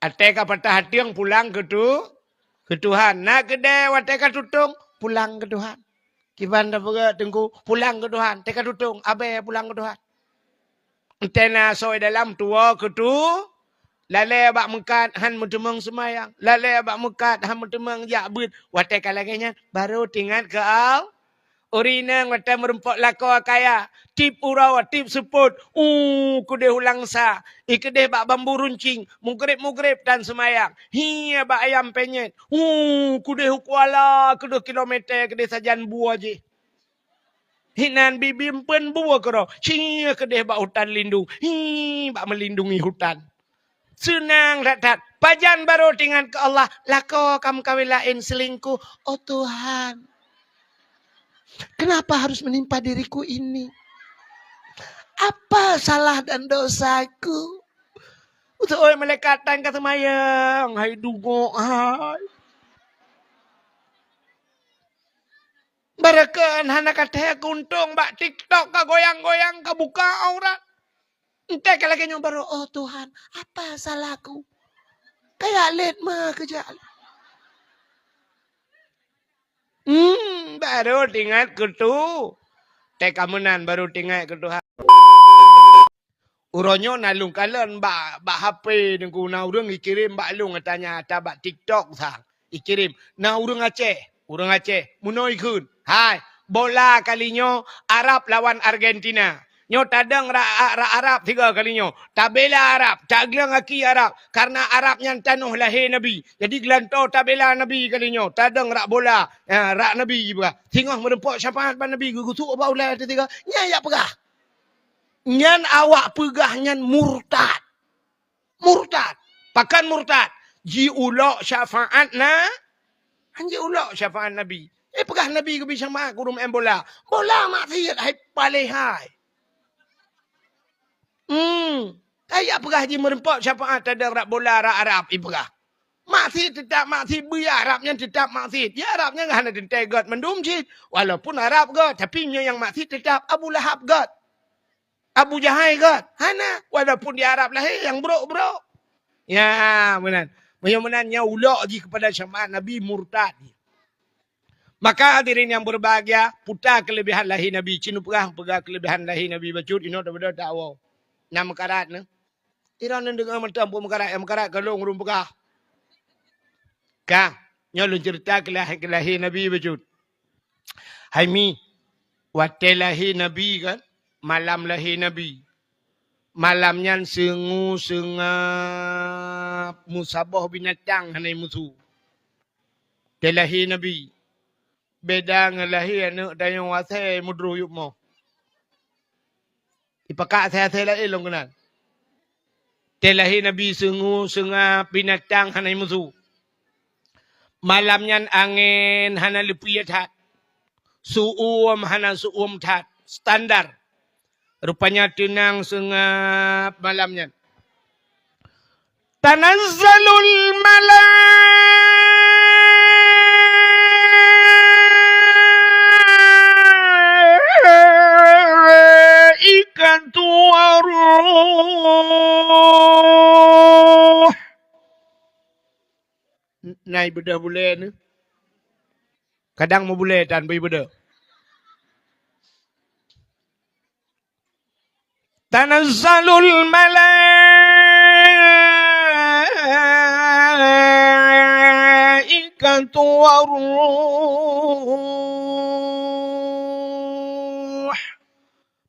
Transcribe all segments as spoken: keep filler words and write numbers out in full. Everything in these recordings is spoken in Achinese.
Watée ka patah ateueng pulang keu tu, keu Tuhan. Na keudée watée ka tutong, pulang keu Tuhan. Kiban tapeugah teungku, pulang keu Tuhan. Watée ka tutong, abée pulang keu Tuhan. Entée na soe dalam tuwoe keu tu, lalée bak meukat han meuteumeung seumayang, lalée bak meukat han meuteumeung jak beuet. Watée ka lagée nyan, barô teuingat keu Allah. Ureueng inong watée meurumpok lakoe kaya, tieb uroe, tieb seupôt, u keudeh u Langsa, i keudeh bak bambu runcing, mugreb-mugreb tan seumayang, hi bak ayam penyet, u keudeh u Kuala, keudeh kilomete, keudeh sajan bue jih. Hinan bibi mpeuen bue keudroe, hi keudeh bak hutan lindung, hi bak meulindungi hutan. Seunang that-that. Pajan barô teuingat keu Allah, lakoe ka meukawen laén, selingkuh. Oh Tuhan, kenapa harus menimpa diriku ini? Apa salah dan dosaku? Beutôi malaikat tan ka seumayang, hai dugok hai. Barokon hana ka thèe keuntông bak TikTok ka goyang-goyang ka buka aurat. Entée ka lagée nyoe barô, "Oh Tuhan, apa salahku?" Kaya lét ma keujak. Hmm, barô teuingat keu tu. Tée ka meunan barô teuingat keu Tuhan. Uroe nyoe na lôn kalon bak, bak H P teungku, na ureuëng ikirém bak lôn, tanya ata bak TikTok sang. Ikirém. Na ureuëng Aceh, ureuëng Aceh. Meunoe ikheun. Hai, bola kali nyoe Arab lawan Argentina. Nyoe tadong rak, rak Arab tiga kali nyoe. Tabela Arab, tagleueng aki Arab. Karena Arab nyan tanoh lahé Nabi. Jadi geulantoe tabela Nabi kali nyoe. Tadong rak bola, ya, rak Nabi jipeugah. Singoh meurumpok syafaat bak Nabi geugusuk bak ulée tiga. Nyan jak peugah. Nyan awak peugah nyan murtad. Murtad. Pakon murtad? Jiulok syafaat na, han jiulok syafaat Nabi. Eh, peugah Nabi geubri syafaat keu ureuëng maén bola. Bola maksiet hai paléh hai. Hmm. Hai jak peugah jimeurumpok syafaat tadong rak bola rak Arab ipeugah. Maksiet teutap maksiet, beu ya Arab nyan teutap maksiet. Ya Arab nyan hana teuntée gét mandum cit. Walaupun Arab gét, tapi nyoe nyang maksiet teutap Abu Lahab gét. Abu Jahai gét? Hana, walaupun di Arab lahé nyang brok-brok. Ya, meunan. Meunyoe meunan nyan ulok jih keupada syafaat Nabi murtad jih. Maka hadirin yang berbahagia, puta keulebihan lahé Nabi. Ci neupeugah, peugah keulebihan lahé Nabi bacut, inoe daripada dakwah. Na meukarat nyoe. Droeneuh deungoe mantong peue meukarat, nyang meukarat ka lôn ureuëng peugah. Ka, nyoe lôn ceurita keu lahé, keu lahé Nabi bacut. Hai mi, watée lahé Nabi kan, malam lahé Nabi. Malam nyan seungue seungab, meusaboh binatang hana musu. Watée lahé Nabi, beda ngon lahé aneuëk tanyoe asai meudroh yup moh. Ipakat asai-asai laén lom keunan. Watée lahé Nabi seungue seungab binatang hana musu. Malam nyan angén hana leupie that. Seuuem hana seuuem that. Standar. Rupanya teunang seungab malam nyan. Tanazzalul malaikatu waruh. Nai beudôh bulée nyoe. Kadang meubulée tan beu beudôh. Tanazzalul malaikatu waruh.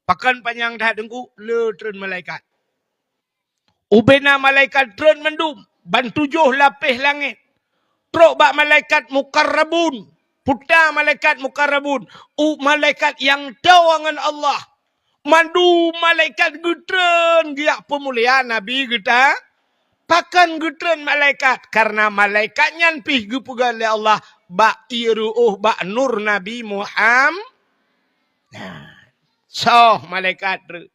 Pakon panyang that teungku, le treun malaikat. Ubena malaikat treun mandum, ban tujoh lapéh langét. Trok bak malaikat mukarrabun, puta malaikat mukarrabun, u malaikat nyang toe ngon Allah. Mandum malaikat geutreun geujak peumulia Nabi geuta. Pakon geutreun malaikat? Karena malaikat nyan pih geupeugah lé Allah bak ié ruoh bak nur Nabi Muham-, nah, soh malaikat treun.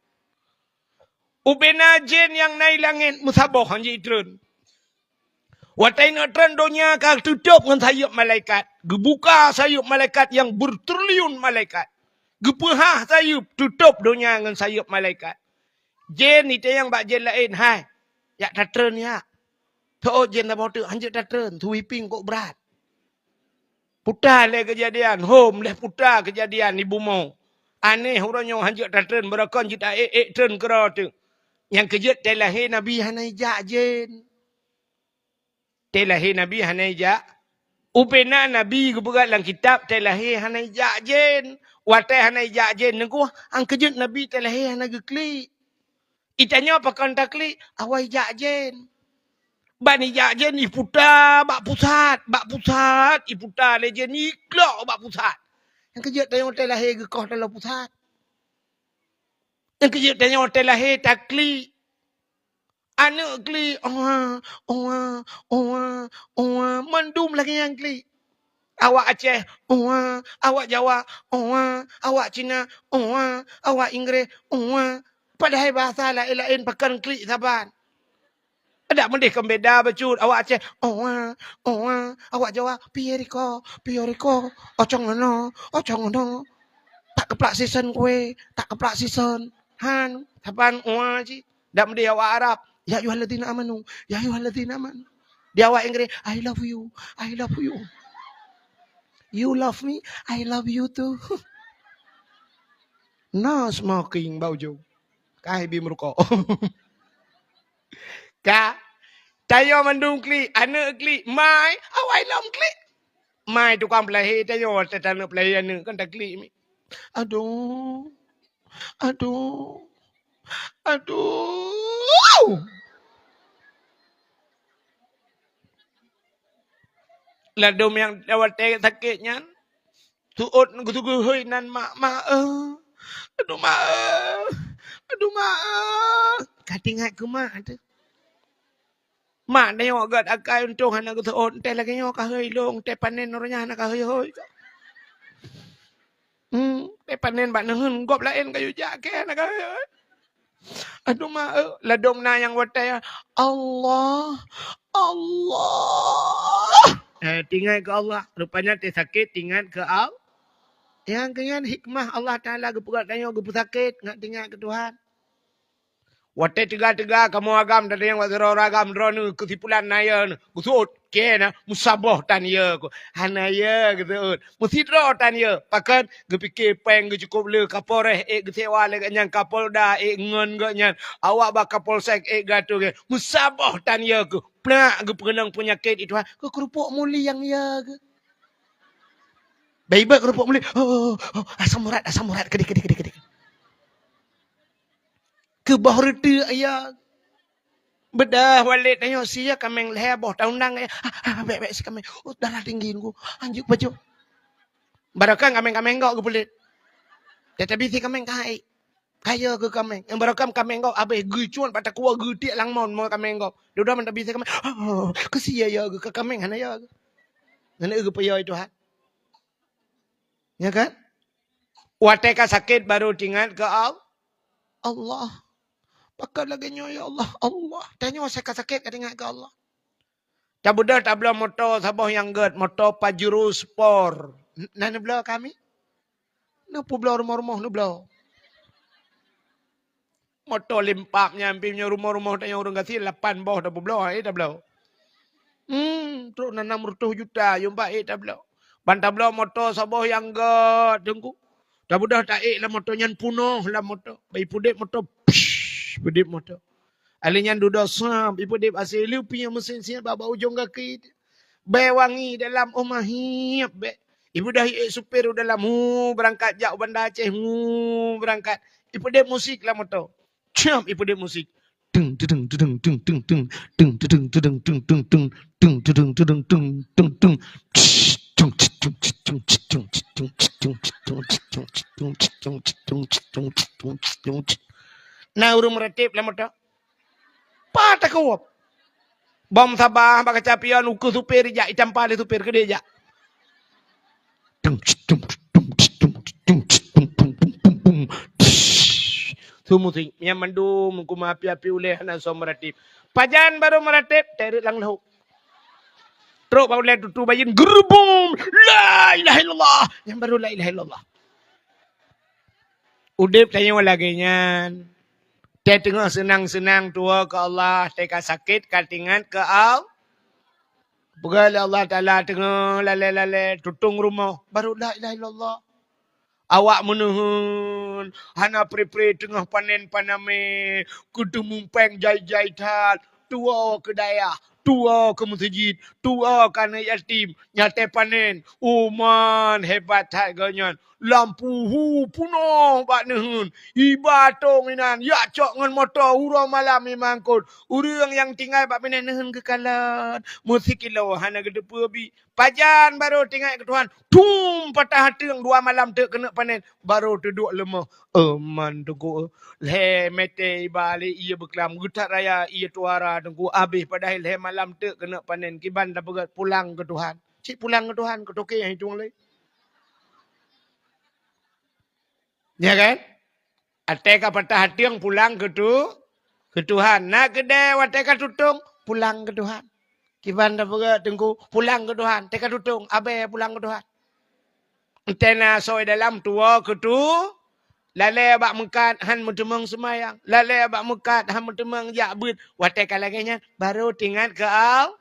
Ubena jén nyang na i langét meusaboh han jitreun. Watée inong treun donya ka teutôb ngon sayeuep malaikat. Geubuka sayeuep malaikat nyang beutriliun malaikat. Geupeuhah sayeuep, teutôb donya ngon sayeuep malaikat. Jén itanyong bak jén laén, "Hai, jak tatreun jak." Teuôt jén saboh teuk, hanjeuet tatreun, sweeping kok brat. Puta lé keujadian, hom lé puta keujadian di bumoe. Aneh uroe nyoe hanjeuet tatreun, beurokon jeuet taék-ék treun keudroe teuk. Nyang keujeuet teuh lahé Nabi hana ijak jén. Teuh lahé Nabi hana ijak. Ubena Nabi geupeugah lam kitab teuh lahé hana ijak jén. Watée hana ijak jén, teungku, han keujeuet Nabi teuh lahé hana geuklik. Itanyoe pakon taklik, awai jak jén. Ban ijak jén iputa bak pusat, bak pusat iputa lé jén iklok bak pusat. Nyang keujeuet tanyoe teuh lahé geukoh taloe pusat. Nyang keujeuet tanyoe teuh lahé taklik. Aneuk klik, owa, owa, owa, owa, mandum lagée nyang klik. Awak Aceh, owa, awak Jawa, owa, awak Cina, owa, awak Inggréh, owa. Padahai bahasa laén-laén pakon klik saban. Adak meudeh kon beda bacut, awak Aceh, owa, owa, awak Jawa, piye riko, piye riko, ocong ono, ocong ono. Tak keuplak sison kue, tak keuplak sison. Han, saban owa cit. Dak meudeh awak Arab, "Ya ayyuhalladzina amanu, ya ayyuhalladzina amanu." Di awak Inggréh, "I love you, I love you." "You love me, I love you too." No smoking bak ujong. Ka hibi meurukok. Ka. Tanyoe mandum klik, aneuk klik, mai, awai lom klik. Mai tukang peulahé tanyoe, tataneuk peulahé aneuk kan taklik mi. Aduh. Aduh. Aduh. Ladom nyang watée sakét nyan, teuôt geuteuguhôi nan mak, "Mak, eh. Aduh, mak, eh. Aduh, mak, eh." Ka teuingat keu mak teuh. Mak tanyoe gét akai untông hana geuseuôt, enteh lagée nyoe ka hôi lôn, enteh panen uroe nyan hana ka hôi-hôi. Hmm, enteh panen bak neuheun gob laén ka yue jak keu hana ka hôi-hôi. Aduh mak, eh, ladom na nyang watée, Allah, Allah. Eh, teuingat keu Allah. Rupanya teuh sakét teuingat keu Allah. Nyang keu nyan hikmah Allah Taala geupeugah tanyoe geupeusakét ngat teuingat keu Tuhan. Watée teuga-teuga kamoe agam, tadayang bak sidroe ureuëng agam droeneuh keusipulan na yö neuh, geuseuôt, keu na, meusaboh tan yö keuh. Hana yö geuseuôt, meusidroe tan yö. Pakon? Geupike péng geucukôp le, Kapolres ék geusewa lé gobnyan, Kapolda ék ngon gobnyan, awak bak Kapolsek ék geuatô gobnyan. Meusaboh tan yö keuh. Plak geupeukeunong peunyakét itu ha, keu keurupuk muli nyang yö keuh. Bèk ibeuet keurupuk muli. Oh, oh, oh, asam urat, asam urat, keudeh, keudeh, keudeh, keudeh. Keuboh reuteuek ya. Beudôh walét tanyoe sie kaméng lhèe boh taundang ya. Ah, ah, bèk, bèk si kaméng. Oh, darah tinggi nunggu. Anjuk baju. Barokon kaméng-kaméng gok geupeulét. Tetapi si kaméng ka hai. Ka yö keuh kaméng. Nyang barokon kaméng gok abéh geucuat bak takue geutiek lam mon mo kaméng gok. Dudoe mantong bisi kaméng. Oh, keusie yö keuh kaméng hana yö keuh. Hana geupeuyö Tuhan. Ya kan? Watèe ka sakét baru teuingat keu Al-, Allah. Pakon lagèe nyoe ya Allah, Allah. Tanyoe sa ka sakét ka teuingat keu Allah. Tabeudôh tabloe moto saboh nyang gèt, moto Pajero Sport. N-, na neubloe kami? Neupubloe rumoh-rumoh neubloe. Moto limpab nyan pih nyoe rumoh-rumoh tanyoe ureueng gasien lapan boh tapubloe, eh, tabloe. Hmm, trok na nam reutôh juta, yum ba, eh, tabloe. Ban tabloe moto saboh nyang gèt, Teungku. Tabeudôh taék lam moto nyan punoh lam moto. Ba ipeudép moto, psh, ipeudép moto. Alèh nyan dudoe sab, ipeudép asèe lé piye meusin siat bak, bak ujong gaki. Bèe wangi dalam, oh, mahiep bèe. Ibeudôh iék supir u dalam, hu, beurangkat jak u Banda Aceh, hu, beurangkat. Ipeudép musik lam moto. Cam, ipeudép musik. Teng, teng, teng, teng. Na ureueng meuratéb lam moto. Pat takeuwab. Bom sabah bak kaca pion, ukeue supir ijak, itampa lé supir keudéh jak. Su musik, nyan mandum kuma api-api ulèe hana soe meuratéb. Pajan barô meuratéb, teureuk lam lhôk. Trok bak ulèe tutu bayeuen, geurubum, la ilaha illallah. Nyan barô la ilaha illallah. Udép tanyoe lagèe nyan. Teuh teungoh seunang-seunang tuwoe keu Allah, teuh ka sakét ka teuingat keu Allah. Peugah lé Allah Taala teungoh lalée-lalée tutong rumoh, baru la ilaha illallah. Awak meuneuheun, hana pre-pre teungoh panen panamé, keuteumupeng jai-jai that, tuwoe keu dayah, tuwoe keu meuseujid, tuwoe keu aneuk yatim, nyang teuh panen, uman hebat that geuh nyan. Lam puhu punoh bak neuheun, iba tong inan, jak cok ngon moto uroe malam imangkot. Ureuëng nyang tinggai bak binéh neuheun geukalon, meusikilo hana geuteupeue bi. Pajan barô teuingat keu Tuhan, thum patah ateueng dua malam teuk keuneuk panen, barô teuduek leumoh. Euman Teungku, lhée mete iba lé ié beuklam, geutat raya ié tuara Teungku, abéh padahai lhée malam teuk keuneuk panen, kiban tapeugét pulang keu Tuhan. Cit pulang keu Tuhan, keu toke nyang itong lé. Ya kan? Watée ka patah ateueng pulang keu tu, keu Tuhan. Na keudée watée ka tutong, pulang keu Tuhan. Kiban tapeugét Teungku, pulang keu Tuhan. Teuka tutong, abée pulang keu Tuhan. Entée na soe dalam tuwoe keu tu, lalée bak meukat han meuteumong seumayang, lalée bak meukat han meuteumong jak beuet. Watée ka lagée nyan, barô teuingat keu Allah.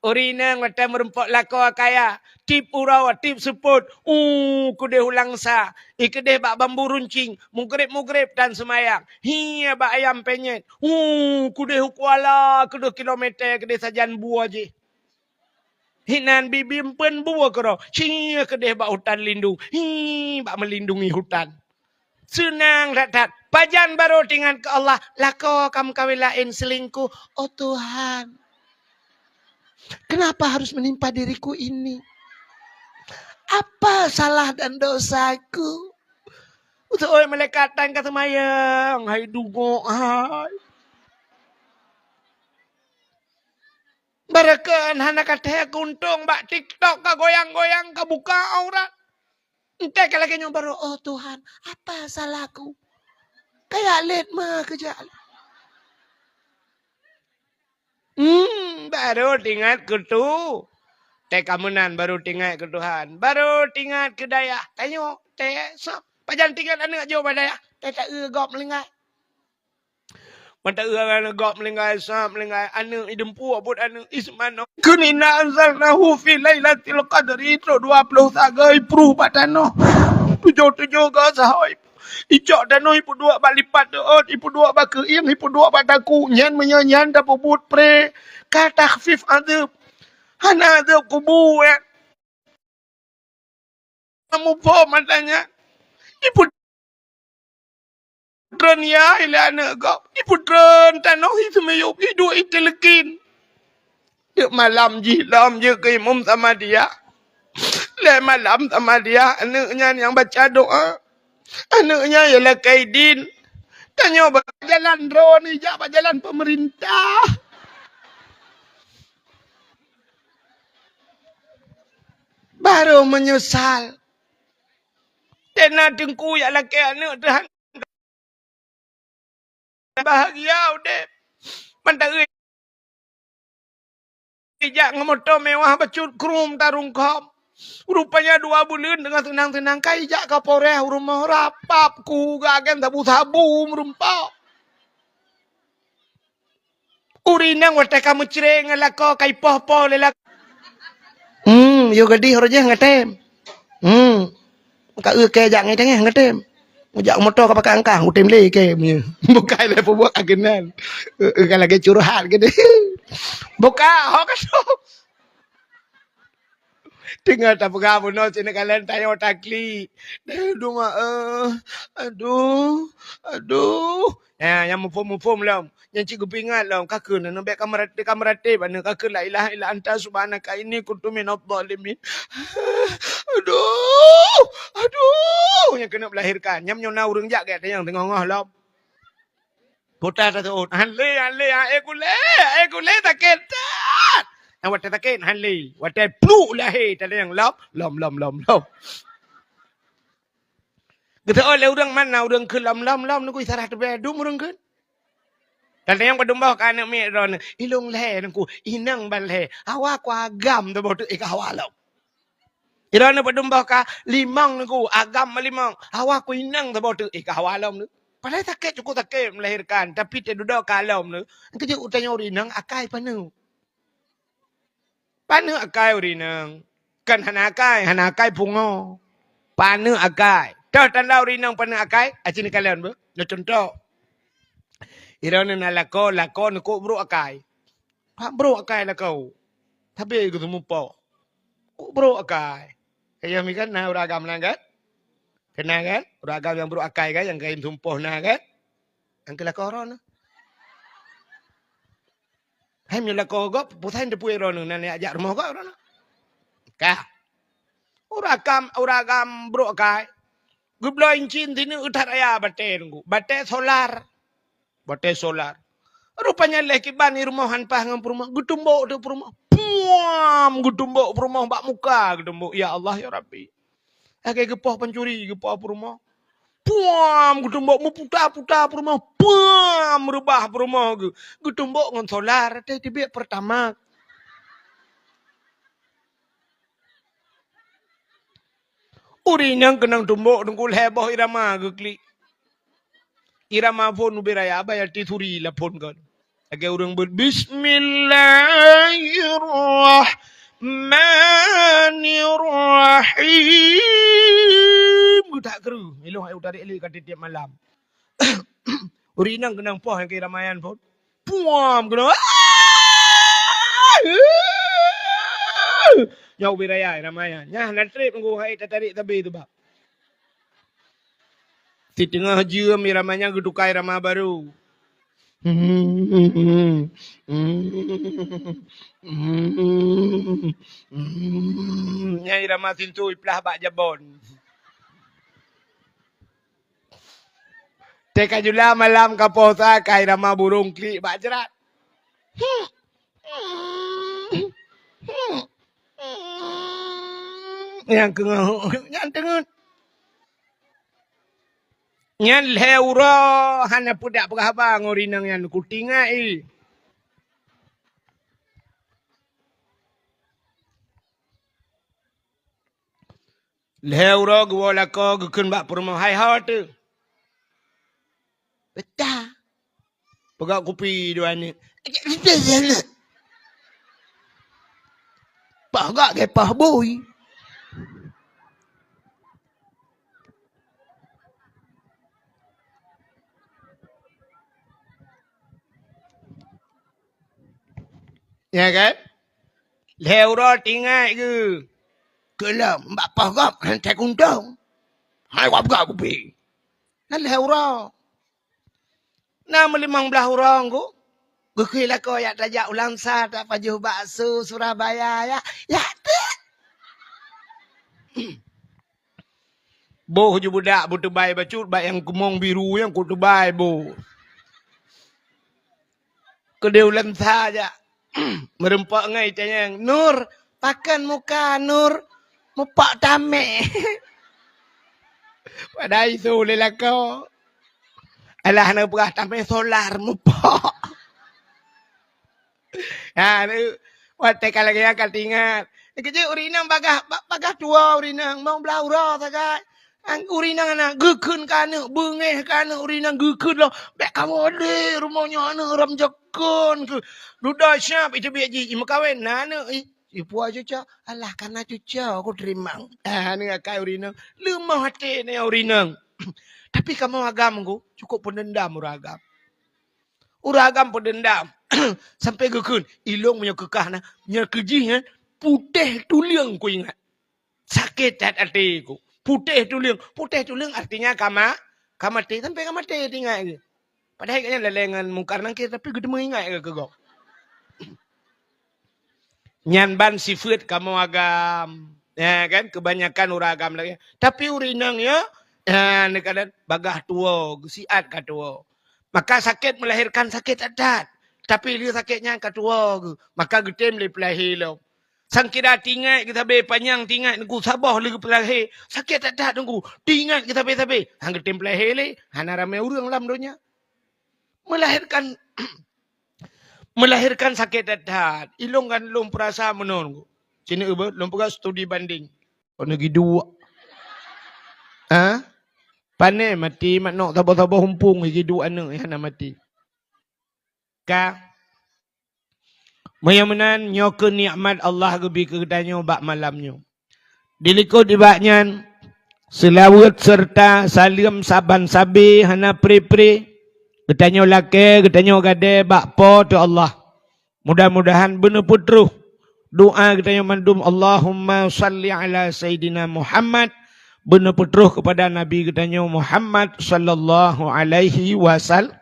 Ureuëng inong watée meurumpok lakoe kaya, tieb uroe, tieb seupôt, u keudeh u Langsa, i keudeh bak Bambu Runcing, mugreb-mugreb tan seumayang, hi bak Ayam Penyet, u keudeh u Kuala, keudeh kilomete keudeh sajan bua jih. Hinan bibi empeuen bua keudroe, hi keudeh bak hutan lindung, hi bak meulindungi hutan. Seunang that-that. Pajan barô teuingat keu Allah, lakoe ka meukawen laén, selingkuh. Oh Tuhan, kenapa harus menimpa diriku ini? Apa salah dan dosaku? Utoe malaikat tan ka seumayang, hai dugok hai. Barokon hana ka thèe keuntông bak TikTok ka goyang-goyang ka buka aurat. Entée ka lagée nyoe barô, "Oh Tuhan, apa salahku?" Kaya lét ma keujak. Hmm, barô teuingat keu tu. Tée ka meunan barô teuingat keu Tuhan. Barô teuingat keu dayah. Tanyoe, tée, soe, pajan teuingat aneuk jih bak dayah. Tée ta-eu gob meulinggai. Mata ureuëng gob meulinggai, sab meulinggai, aneuk ideumpue buet aneuk ismano. Kheun inna anzalnahu fi lailatul qadri, trok dua ploh sagai pruh bak tanoh. Tujoh-tujoh goe sahoe. Icok tanoh ipeuduek bak lipat deuot, ipeuduek bak keuieng, ipeuduek bak taku. Nyan meunyoe nyan tapeubuet pré, ka takhfif adeueb. Hana adeueb kubu, ya. Muphom mata nyan. Ipeutreun ya ilée aneuk gob. Ipeutreun tanoh i seumiyueb, iduek i teuleukin. Deuk malam jih lom jeuet keu imum sama dia. Lhée malam sama dia, aneuk nyan nyang baca doa. Aneuk nyan ya lakée idin. Tanyoe bak jalan droeneuh, jak bak jalan peumeurintah. Barô meunyeusal. Tena teungku jak lakée aneuk teuh han bahagia udeb. Mantong ijak ngon moto mewah bacut krum tarungkôm. Rupanya dua buleuen teungoh seunang-seunang ka ijak ka poreh u rumoh rapap ku gagen sabu-sabu meurumpok. Ureuëng inong watée ka meucre ngon lakoe ka ipoh-poh lé lakoe. Hmm, yôh gadih roh jih ngatem. Hmm. Ka eu kée jak ngai tengah ngatem. Mujak moto ka pakai angkah, utem lé kée punya. Bukai lé peubuet agenan. Eu, eu, ka lagée curhat gadih. Buka, ho ka tu. Teungoh tapeugah bunoe sineuk kalon tayoe takli. Deh duma eh. Aduh, aduh. Ya, nyang muphom-muphom lom. Nyang cit geupeuingat lom. Ka kheun aneuk bék ka meuratéb, ka meuratéb aneuk ka kheun la ilaha illa anta subhanaka inni kuntu minadh dhalimin. Aduh, aduh. Nyang keuneuk melahirkan. Nyam nyoe na ureuëng jak gét nyang teungoh-ngoh lom. Kota taseuôt. Han lé, han lé, han ék ulée, han ék ulée sakét that. Nyang watée sakét, han lé. Watée pluk lahé, tadayang lom, lom, lom, lom, lom. Geuseuôt lé ureuëng mana ureuëng kheun lom, lom, lom, nunggu isarah teubée dum ureuëng kheun. Tadayang padum boh ka aneuk miet droeneuh, ilong lhée nunggu, inong ban lhée. Hawa ku agam teuboh teuk ék hawa lom. Droeneuh padum boh ka limong nunggu, agam ban limong. Hawa ku inong teuboh teuk ék hawa lom nunggu. Padahai sakét, cukup sakét melahirkan, tapi teududoe kalon lom. Keujeuet tanyoe ureueng inong akai paneuk. Paneuk akai ureueng inong. Kan hana akai, hana akai pungo. Paneuk akai. Toh tanda ureueng inong paneuk akai? Aci neukalon beuh. Nyoe cuntoh. Droeneuh na lakoe, lakoe neukok brok akai. Pak brok akai lakoe. Tapi geuseumeupoh. Kok brok akai? Kayém kan na ureueng agam na kan? Kena kan? Ureueng agam nyang brok akai kan, nyang kayém seumeupoh na kan? Nyang keu lakoe droeneuh. Hai meunyoe lakoe gob, peue sajan teupeue droeneuh, na neujak jak rumoh gob droeneuh. Ka. Ureueng agam, ureueng agam brok akai. Geubloe incin sineuk that raya batée nunggu. Batée solar. Batée solar. Rupanya lheueh kiban i rumoh han paih ngon peurumoh. Geutumbok teuk peurumoh. Puam! Geutumbok peurumoh bak muka geutumbok. Ya Allah, ya Rabbi. Lagée geupoh pancuri, geupoh peurumoh. Puam! Geutumbok meuputa-puta peurumoh. Puam! Reubah peurumoh geu-, geutumbok ngon solar. Teuh teubiet Pertamax. Ureueng inong keunong tumbok teungku lhée boh irama geuklik. Irama phon ubé raya, baya tisuri lam phon kon. Lagée ureueng beuet, "Bismillahirrahmanirrahim." Geutak kreueh, ilong ayue tarék lé ka tiep-tiep malam. Ureueng inong keunong poh nyang keu irama nyan phon. Puam keunong. Nyoe ubé raya irama nyan. Nyan hana treb nunggu hai tatarék sabé teubak. Siteungoh jeuem irama nyan geutuka irama barô. Nyan irama sinto iplah bak jabon. Teuka jula malam ka poh sa ka irama burông klik bak jrat. Nyang keungoh, nyang teungeut. Nyan lhée uroe hana peudak peugah haba ngon ureueng inong nyan, kutinggai. Lhée uroe geuwoe lakoe geukheun bak peurumoh, "Hai ho teuh." Pecah. Peugah kupi dua aneuk. Pah gak geupaih bui. Ya kan? Lhée uroe tinggai geuh. Keu lom, bak poh gob, han that kuntong. Hai wab gak kupi. Nan lhée uroe. Na meulimong blaih uroe ku. Geukheun lakoe jak tajak u Langsa, tapajoh bakso Surabaya, ya. Ya, teuh. Boh ju budak beuteubai bacut bak nyang keumong biru nyang kuteubai boh. Keudeh u Langsa jak. Meurumpok ngon itanyong, "Nur, pakon muka Nur mupok tamé?" Padahai su lé lakoe. Alah, na peugah tamé solar mupok. Ha, tu, watée ka lagée nyan ka teuingat. Keujeuet ureueng inong bagah, ba-, bagah tuwoe ureueng inong, limong blaih uroe sagai. An ureueng inong na geukheun keu aneuk, beungéh keu aneuk ureueng inong geukheun lom. Bék kamoe deh, rumoh nyoe aneuk ram jakon keu. Dudoe siap iteubiet jih, imeukawen na aneuk, i, ipuwoe cucoe. Alah, kana cucoe kuteurimong. Ah, aneuk akai ureueng inong. Leumoh até na ureueng inong. Tapi kamoe agam ku, cukup peudendam ureueng agam. Ureueng agam peudendam. Sampai geukheun, ilong meunyoe keu kah na, nyoe keu jih nyan, putéh tuleueng kuingat. Sakét that até ku. Putéh tuleueng. Putéh tuleueng artinya ka ma-, ka maté. Sampai ka maté teuingat geuh. Padahai gobnyan lalée ngon Mungkar Nangkir, tapi geuteumé ingat geuh keu gob. Nyan ban sifeuet kamoe agam. Ya kan? Keubanyakan ureueng agam lagée. Tapi ureueng inong nyoe, ya, neukalon bagah tuwoe, geusiat ka tuwoe. Maka sakét melahirkan sakét that-that. Tapi lé sakét nyan ka tuwoe geuh, maka geutem lé peulahé lom. Sangkira teuingat geuh sabe panyang teuingat nunggu saboh lé geupeulahé. Sakét that-that nunggu. Teuingat geuh sabe-sabe. Han geutem peulahé lé. Hana ramé ureueng lam donya. Melahirkan, melahirkan sakét that-that. Ilong kan lôn peurasa meunoe nunggu. Sini ubat, lôn peugah studi banding. Kok neugi dua. Ha? Pane maté manok saboh-saboh umpung, hidup aneuk hana maté. Ka. Meunyoe meunan, nyoe keuh nikmat Allah geubri keu geutanyoe bak malam nyoe. Dilikot nibak nyan, seulaweuet seureuta saleuem saban sabe hana pre-pre geutanyoe lakée, geutanyoe gadée bak Po teu Allah. Mudah-mudahan beuneupeutroh doa geutanyoe mandum, Allahumma salli ala Sayyidina Muhammad, beuneupeutroh keupada Nabi geutanyoe Muhammad sallallahu alaihi wasallam,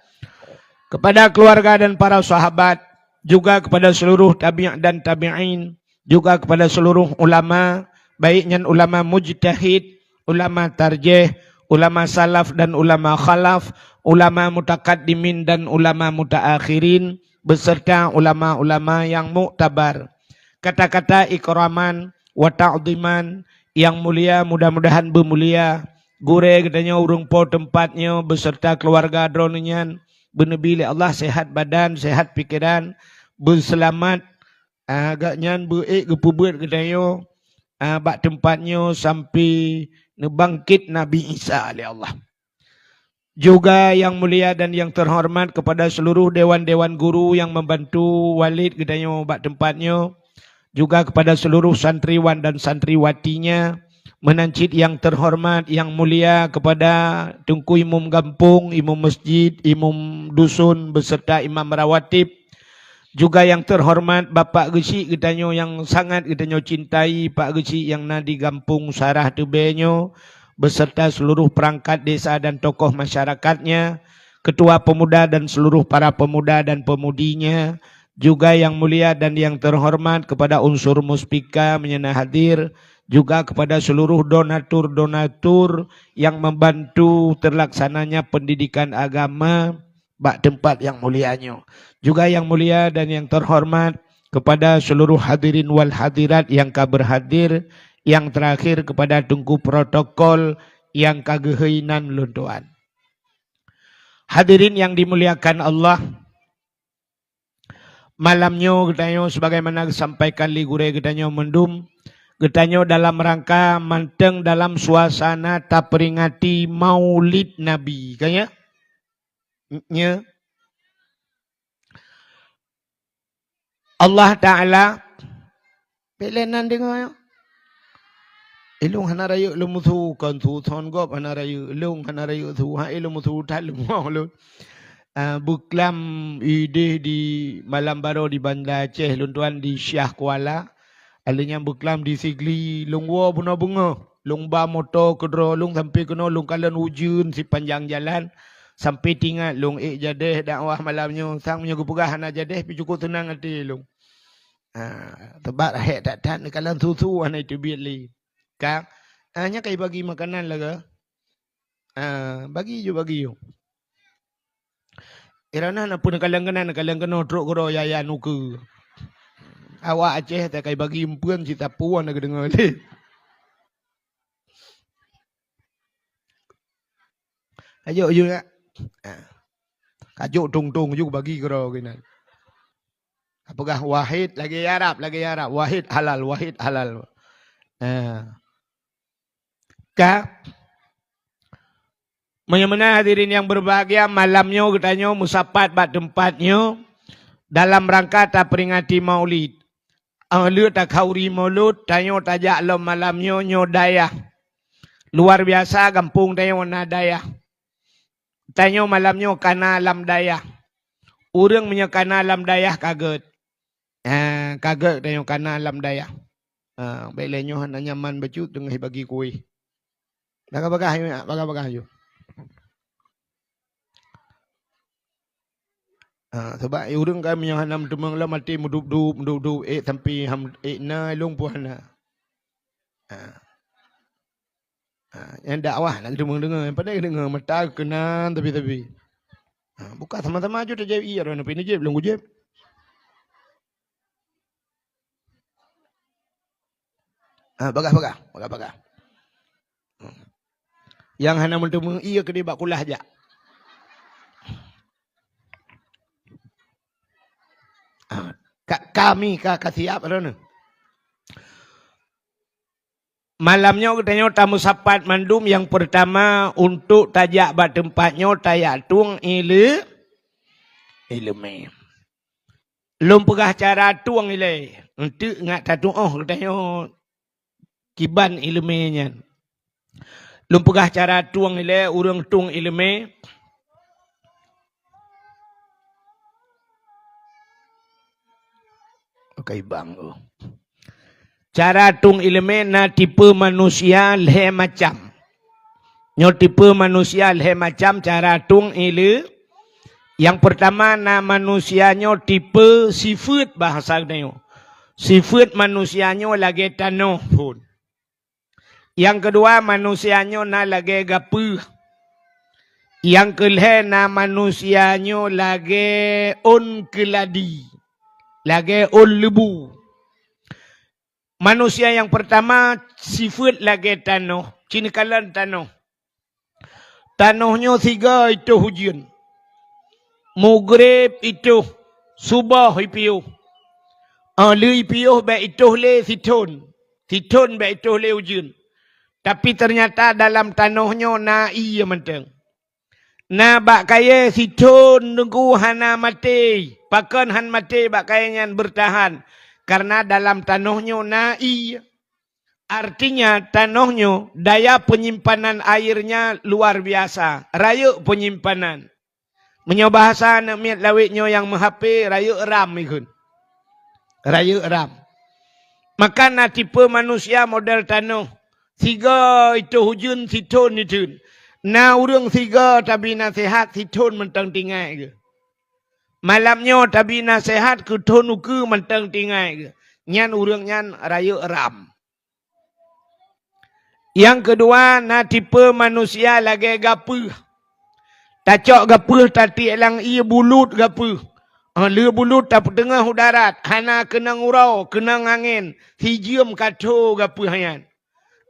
kepada keluarga dan para sahabat, juga kepada seluruh tabi' dan tabi'in, juga kepada seluruh ulama, baik nyan ulama mujtahid, ulama tarjih, ulama salaf dan ulama khalaf, ulama mutakaddimin dan ulama mutaakhirin, beserta ulama-ulama yang muktabar. Kata-kata ikraman wa ta'dhiman yang mulia, mudah-mudahan beumulia gurée geutanyoe ureuëng Po teumpat nyoe beserta keluarga droeneuh nyan, beuneubi lé Allah sehat badan, sehat pikeran, beuseulamat, ah, gobnyan beu-ék geupeubuet geutanyoe, ah, bak teumpat nyoe sampai neubangkét Nabi Isa lé Allah. Juga yang mulia dan yang terhormat kepada seluruh dewan-dewan guru yang membantu Walid geutanyoe bak teumpat nyoe, juga kepada seluruh santriwan dan santriwatinya, meunan cit yang terhormat, yang mulia kepada Teungku Imum Gampông, Imum Masjid, Imum Dusun beserta Imam Rawatib, juga yang terhormat Bapak Geuchik geutanyoe yang sangat geutanyoe cintai, Pak Geuchik yang na di Gampông Sarah Teubée nyoe, beserta seluruh perangkat desa dan tokoh masyarakatnya, ketua pemuda dan seluruh para pemuda dan pemudinya, juga yang mulia dan yang terhormat kepada unsur Muspika meunyoe na hadir, juga kepada seluruh donatur-donatur yang membantu terlaksananya pendidikan agama bak teumpat yang mulia nyoe. Juga yang mulia dan yang terhormat kepada seluruh hadirin wal hadirat yang ka berhadir, yang terakhir kepada Teungku protokol yang ka geuhôi nan lôn tuan. Hadirin yang dimuliakan Allah, malam nyoe geutanyoe sebagaimana geusampaikan lé gurée geutanyoe mandum, geutanyoe dalam rangka mantong dalam suasana taperingati Maulid Nabi, kan ya? Nyoe. Allah Taala, bèk lé nan deungoe nyoe. Ilôn hana rayeuk lôn meusu, kon su thon gob hana rayeuk, ilôn hana rayeuk su, hai lôn meusu that lôn moh lôn. Ah, beuklam idéh di malam baroe di Banda Aceh, lôn tuan di Syiah Kuala. Alèh nyan beuklam di Sigli, lôn woe bunoe beungoh, lôn ba moto keudroe lôn sampai keunoe lôn kalon ujeuen sipanjang jalan, sampai teuingat lôn ék jadeh dakwah malam nyoe, sang meunyoe geupeugah hana jadeh pih cukôp seunang até lôn. Ha, teubak rahek that-that neukalon su-su hana teubiet lé. Ka, ah, nyan ka jibagi makanan lagèe. Ah, bagi ju, bagi ju. Iroh na, na pun kalon keunan, kalon keunoe trok keudroe yaya nukeue. Awak Aceh takai bagi eumpeuen cit tapuan na geudeungoe lé. Kajok ju nak. Ah. Kajok tong-tong ju bagi keudroe keunan. Peugah wahid lagèe Arab, lagèe Arab. Wahid halal, wahid halal. Ah. Ka. Meunyoe meunan hadirin nyang beubahgia, malam nyoe geutanyoe meusapat bak teumpat nyoe dalam rangka taperingati Maulid. Óh lheueh takhauri Maulud, tanyoe tajak lom malam nyoe, nyoe dayah. Luar biasa gampông tanyoe na dayah. Tanyoe malam nyoe kana lam dayah. Ureueng meunyoe kana lam dayah ka gèt. Ha, ka gèt tanyoe kana lam dayah. Ha, bèk lé nyoe hana nyaman bacut teungoh bagi kueh. Bagah-bagah ju, bagah-bagah ju. Ha, sabab ureueng kan meunyoe hana meuteumeung lom até meudup-dup, meudup-dup, ék sampai ham, ék na ilôn pun hana. Ha. Ha, nyang dakwah nak teumeudeungo, nyang pandai deungo, mata keunan tapi-tapi. Ha, buka sama-sama ju tajaweueb, iya droeneuh pih neujaweueb, lôn kujaweueb. Ha, bagah-bagah, bagah-bagah. Nyang hana meuteumeu, iya keudeh bak kulah jak. Ha, ka, kami ka, ka siap droeneuh. Malam nyoe geutanyoe tameusapat mandum, nyang peurtama untuk tajak bak teumpat nyoe tajak tueng ile-, ileumé. Lôn peugah cara tueng ilée, eunteuk ngat tatuoh geutanyoe kiban ileumé nyan. Lôn peugah cara tueng ilée, ureuëng tueng ileumé. Oke, bang. Oh. Cara tueng ileumé na tipe manusia lhée macam. Nyoe tipe manusia lhée macam cara tueng ile-. Nyang peurtama na manusia nyoe tipe sifeuet bahasa geutanyoe. Sifeuet manusia nyoe lagée tanoh phon. Nyang keudua manusia nyoe na lagée gapeuh. Nyang keulhée na manusia nyoe lagée ôn keuladi, lagée ôn leubu. Manusia nyang peurtama sifeuet lagée tanoh, cineukalan tanoh. Tanoh nyoe sigoe itoh ujeuen. Mugreb itoh, suboh ipiôh. Óh lheueh ipiôh bék itoh lé sithon, sithon bék itoh lé ujeuen. Tapi teunyata dalam tanoh nyoe na ié mantong. Na bak kayée sithon teungku hana maté. Pakon han maté bak kayée nyan beurtahan? Kareuna dalam tanoh nyoe na ié. Artinya, tanoh nyoe daya penyimpanan airnya luar biasa, rayeuk penyimpanan. Meunyoe bahasa aneuk miet lawét nyoe nyang meuhapé, rayeuk ram ikheun. Rayeuk ram. Maka na tipe manusia model tanoh, sigoe itoh ujeuen sithon iteun. Na ureuëng sigoe tabi naseuhat sithon mantong tinggai geuh. Malam nyoe tabi naseuhat keu thon ukeue mantong tinggai geuh. Nyan ureuëng nyan rayeuk ram. Nyang keudua na tipe manusia lagée gapeuh. Tacok gapeuh tatiek lam ié bulut gapeuh. Óh lheueh bulut tapeuteungoh u darat, hana keunong uroe, keunong angén, sijeuem ka tho gapeuh nyan.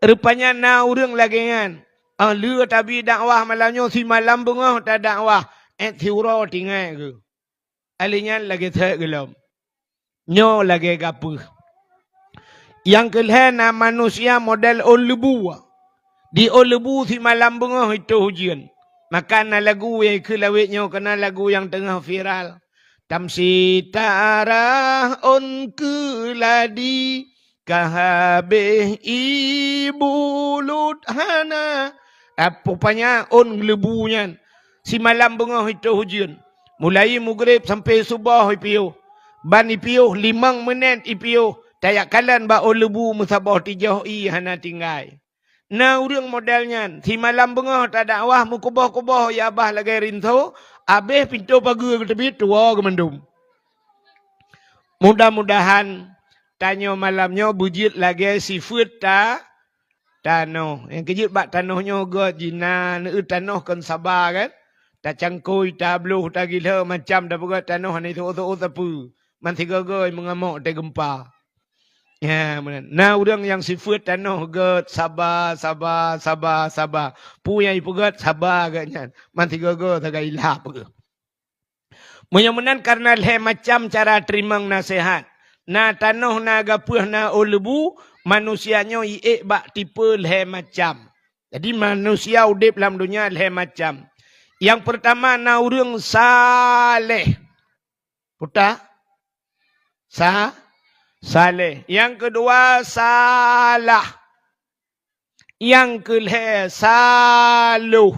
Rupanya na ureuëng lagée nyan. Óh lheueh tabi dakwah malam nyoe simalam beungoh tadakwah, ék siuroe tinggai geuh. Ahli nyan lagée that gohlom. Nyoe lagée gapeuh. Nyang keulhée na manusia model ôn leubu. Di ôn leubu simalam beungoh itoh ujeuen. Maka na lagu nyang keu lawét nyoe keunan lagu nyang teungoh viral. Tamsi tarah ôn keuladi, ka habéh ié bulut hana. Rupanya ôn leubu nyan simalam beungoh itoh ujeuen. Mulai mugreb sampoe suboh ipiôh. Ban ipiôh limong meunét ipiôh, tajak kalon bak ôn leubu meusaboh tijoh ié hana tinggai. Na ureuëng model nyan, simalam beungoh tadakwah meukuboh-kuboh ié babah lagée rinso, habéh pintoe pageue geuteubiet tuwoe geuh mandum. Mudah-mudahan tanyoe malam nyoe beujeuet lagée sifeuet ta-, tanoh. Nyang keujeuet bak tanoh nyoe gét jih na neueu tanoh kon saba kan? Tacangkôi, tabloh, tagilhée macam tapeugét tanoh hana teuôt-teuôt sapeue. Man sigoe-goe meungamok teugeumpa. Ya, meunan. Na ureuëng nyang sifeuet tanoh gét saba, saba, saba, saba. Peue nyang ipeugét saba gét nyan. Man sigoe-goe sagai ilap geuh. Meunyoe meunan kareuna lhée macam cara teurimong naseuhat. Na tanoh, na gapeuh, na ôn leubu, manusia nyoe iék bak tipe lhée macam. Jadi manusia udeb lam donya lhée macam. Nyang peurtama na ureuëng saleh. Peue ta? Sa-, saleh. Nyang keudua salah. Nyang keulhée saloh.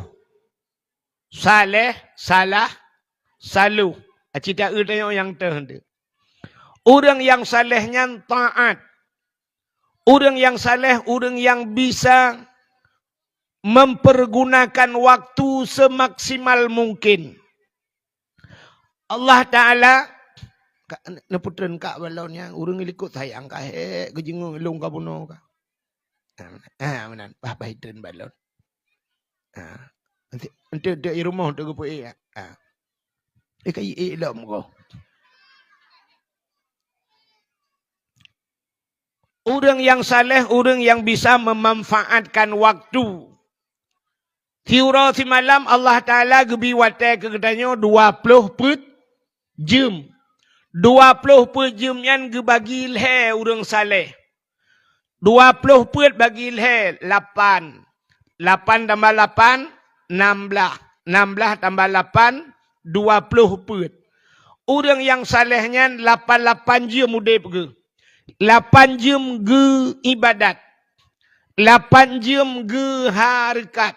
Saleh, salah, saloh. Aci taeu tanyoe nyang teuh teuh. Ureuëng nyang saleh nyan taát. Ureuëng nyang saleh, ureuëng nyang bisa mempergunakan waktu semaksimal mungkin. Allah Taala, ka, neupeutreun kak balon nyan, ureuëng likot sayang ka hék geujeungeung ilong ka bunoe ka. Ah, meunan, bah, bah itreun balon. Ah, enti, enti, enti i rumoh tu geupeu ék, ah. Eh, ka i ék lom ko. Ureuëng nyang saleh, ureuëng nyang bisa memanfaatkan waktu. Siuroe simalam Allah Taala geubi watée keu geutanyoe dua ploh peuet jeuem. Dua ploh peuet jeuem nyan geubagi lhée ureuëng saleh. Dua ploh peuet bagi lhèe, lapan. Lapan tambah lapan, nam blah. Nam blah tambah lapan, dua ploh peuet. Ureuëng nyang saleh nyan lapan lapan jeuem udeb geuh. Lapan jeuem geu ibadat. Lapan jeuem geu hareukat.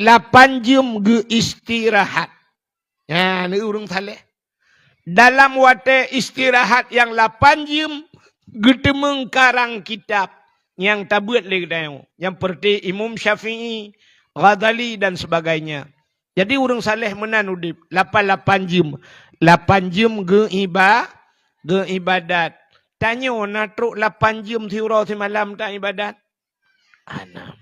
Lapan jeuem geu istirahat. Nyan ureuëng saleh. Dalam watée istirahat nyang lapan jeuem, geuteumeung karang kitab nyang tabeuet lé geutanyoe, nyang peureuté Imam Syafi'i, Ghazali dan sebagainya. Jadi ureuëng saleh meunan udeb lapan lapan jeuem. Lapan jeuem geu iba-, geu ibadat. Tanyoe na trok lapan jeuem siuroe simalam ta ibadat? Hana.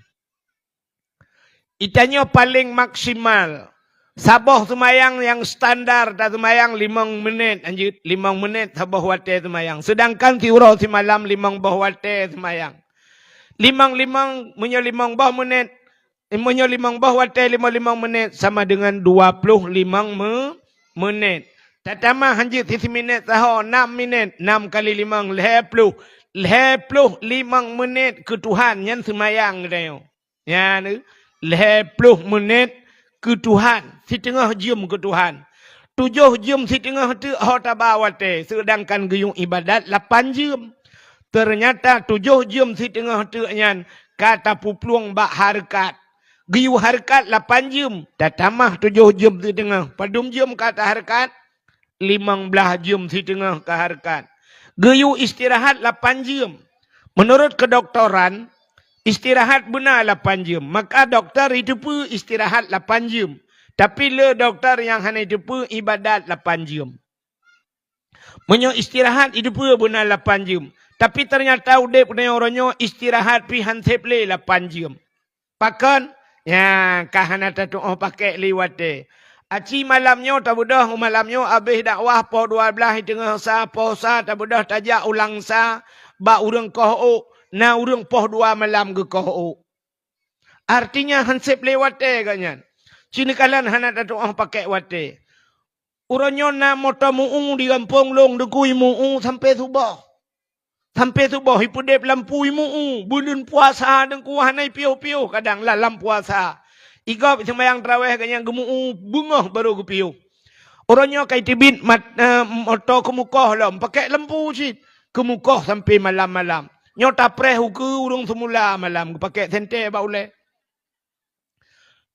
Itanyoe paleng maksimal. Saboh seumayang nyang standar taseumayang limong menit, lanjut limong menit saboh watée seumayang. Sedangkan siuroe simalam limong boh watée seumayang. Limong-limong, meunyoe limong boh menit, meunyoe limong boh watée limong-limong menit sama dengan dua ploh limong me-, menit. Tatamah lanjut sisi minit saho, nam minit, nam kali limong, lhée ploh. Lhée ploh limong menit keu Tuhan nyan seumayang geutanyoe. Nyan, lhée ploh menit keu Tuhan, siteungoh jeuem keu Tuhan. Tujoh jeuem siteungoh teuk ho taba watée, seudangkan geuyue ibadat lapan jeuem. Teunyata tujoh jeuem siteungoh teuk nyan ka tapeuplueng bak hareukat. Geuyue hareukat lapan jeuem, tatamah tujoh jeuem siteungoh. Padum jeuem ka tahareukat? Limong blaih jeuem siteungoh ka hareukat. Geuyue istirahat lapan jeuem. Meunurot keudoktoran, istirahat beuna lapan jeuem. Maka dokto jiteupeue istirahat lapan jeuem. Tapi le dokto nyang hana jiteupeue ibadat lapan jeuem. Meunyoe istirahat jiteupeue beuna lapan jeuem. Tapi teunyata udeb nyoe uroe nyoe istirahat pih han seb lé lapan jeuem. Pakon? Nyan, ka hana tatu'oh pakek lé watée. Aci malam nyoe tabeudôh, malam nyoe abéh dakwah poh dua blaih teungoh sa, poh sa tabeudôh tajak u Langsa bak ureuëng koh ôk, na ureuëng poh dua malam geukoh ôk. Artinya han seb lé watée geuhnyan. Ci neukalon hana tatu'oh pakek watée. Uroe nyoe na moto meu-ueng di gampông lôn, dikeue meu-ueng sampoe suboh. Sampoe suboh ipeudeb lampu, meu-ueng. Buleuen puasa deungku hana ipiôh-piôh kadang la-, lam puasa. Igob seumayang taraweh geuhnyan geumeu-ueng, beungoh barô geupiôh. Uroe nyoe ka iteubiet mat-, eh, moto keumukoh lom, pakek lampu cit. Keumukoh sampoe malam-malam. Nyoe tapreh ukeue ureuëng seumula malam, geupakek senter bak ulée.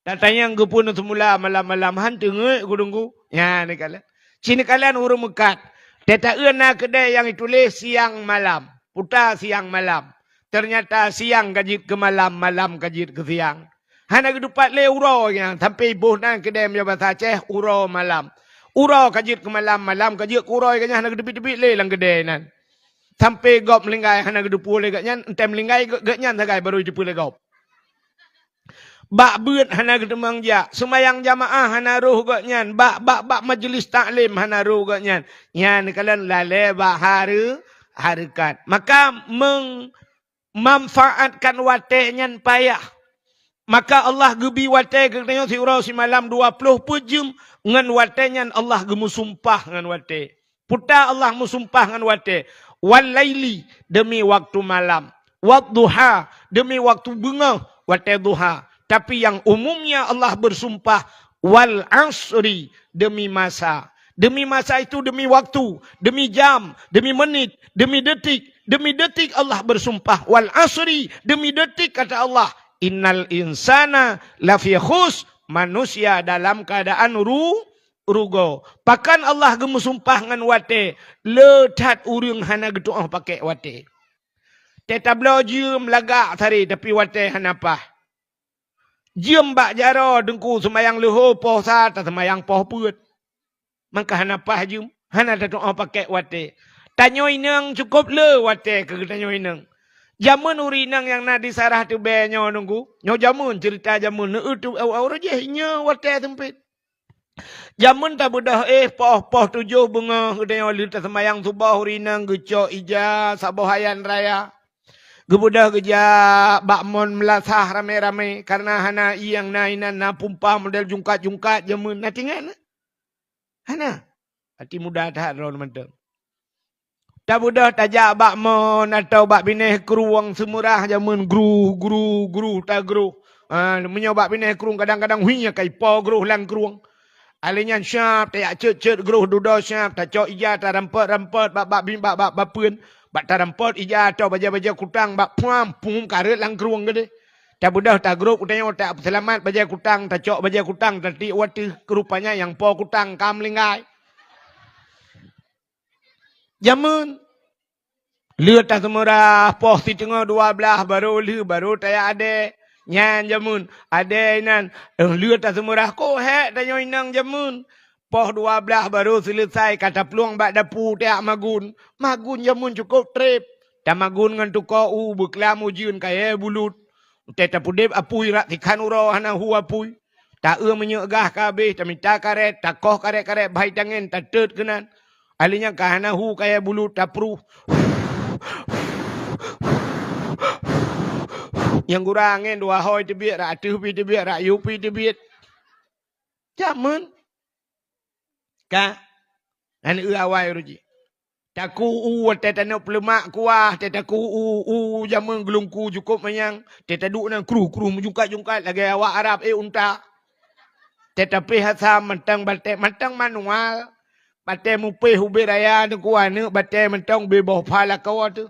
Tatanyong geupeue seumula malam-malam han teungeut gurungku. Nyan neukalon. Ci neukalon ureuëng meukat. Teuta-eu na keudée nyang ituléh siang malam. Puta siang malam. Teunyata siang ka jeuet keu malam, malam ka jeuet keu siang. Hana geutupat lé uroe nyan, sampoe iboh nan keudée meunyoe basa Aceh uroe malam. Uroe ka jeuet keu malam, malam ka jeuet keu uroe, geuhnyan hana geuteubiet-teubiet lé lam keudée nan. Sampoe gob meulinggai hana geuteupeue lé geuhnyan, enteuk meulinggai geu-, geuhnyan sagai barô jiteupeue lé gob. Bak beuet hana geuteumang jak, seumayang jamaah hana rhoh geuhnyan, bak, bak, bak majeulis taklim hana rhoh geuhnyan. Nyan kalon lalée bak hareu-, hareukat. Maka meung-, manfaatkan watée nyan payah. Maka Allah geubi watée keu geutanyoe siuroe simalam dua ploh peuet jeuem, ngon watée nyan Allah geumeusumpah ngon watée. Puta Allah meusumpah ngon watée, "Wal laili," demi waktu malam, "wad duha," demi waktu beungoh, watée duha. Tapi nyang umumnya Allah bersumpah, "Wal asri," demi masa. Demi masa itu, demi waktu, demi jam, demi menit, demi detik, demi detik Allah bersumpah, "Wal asri," demi detik, kata Allah, "Innal insana lafi khus," manusia dalam keadaan ru-, rugoe. Pakon Allah geumeusumpah ngon watée, le that ureuëng hana geutu'oh pakek watée. Teutabloe jeuem lagak sare, tapi watée hana paih. Jeuem bak jaroe teungku, seumayang leuhô poh sa, taseumayang poh peuet. Maka hana paih jeuem, hana tatu'oh pakek watée. Tanyoe inong cukôp le watée keu geutanyoe inong. Jameun ureuëng inong nyang na di Sarah Teubée nyoe teungku. Nyoe jameun, ceurita jameun, neueu tu awai-awai jih nyoe watée seumpét. Jameun tabeudôh éh poh, poh tujoh beungoh geutanyoe lheueh taseumayang suboh ureuëng inong geucok ija saboh hayan raya. Geubeudôh geujak bak mon meulasah ramé-ramé, kareuna hana ié nyang na inan, na pumpa model jungkat-jungkat jameun, na tingat na? Hana. Até muda that droe mantong. Tabeudôh tajak bak mon atau bak binéh krueng Seumeurah jameun gruh, gruh, gruh, tagroh. Ha, meunyoe bak binéh krueng kadang-kadang hui ka ipo groh lam krueng. Alèh nyan siap tajak cot-cot groh dudoe siap, tacok ija tarampot-rampot bak, bak, bak, bak, bak peuen, bak tarampot ija atau bajèe-bajèe kutang bak phuam, pum kareuet lam krueng keudéh. Tabeudôh tagrob u tanyoe, tapeuseulamat bajèe kutang, tacok bajèe kutang, tatiek u ateueh, rupanya nyang po kutang ka meulinggai. Jameun. Lheueh taseumeurah poh siteungoh dua blaih barô lheueh, barô tajak adèe. Nyan jameun. Adèe inan, eh, lheueh taseumeurah, kok hék tanyoe inong jameun. Poh dua blaih barô seuleusai ka taplueng bak dapu tajak magun. Magun jameun cukôp trép. Tamagun ngon tukoe u beuklam ujeuen kayèe bulut. Watèe tapeudép apui rab sikhan uroe hana hu apui. Ta-eu minyeuk gah ka habéh, tamita karét, takoh karét-karét bhai tangen, tateut keunan. Alèh nyan ka hana hu kayèe bulut tapruh. Nyang gura angén dua hôi teubiet, rab ateueh pih teubiet, rab yue pih teubiet. Jameun. Ka? Nyan eu awai uroe jih. Taku u watèe taneuk peuleumak kuah, teuh taku u, u jameun geulungku cukôp manyang, teuh taduek nan kruh-kruh meujungkat-jungkat lagèe awak Arab, eh, unta. Teuh tapéh asam mantong batèe, mantong manual. Batèe mupéh ubé raya teungku aneuk batèe mantong ubé boh pha lakoe teuh.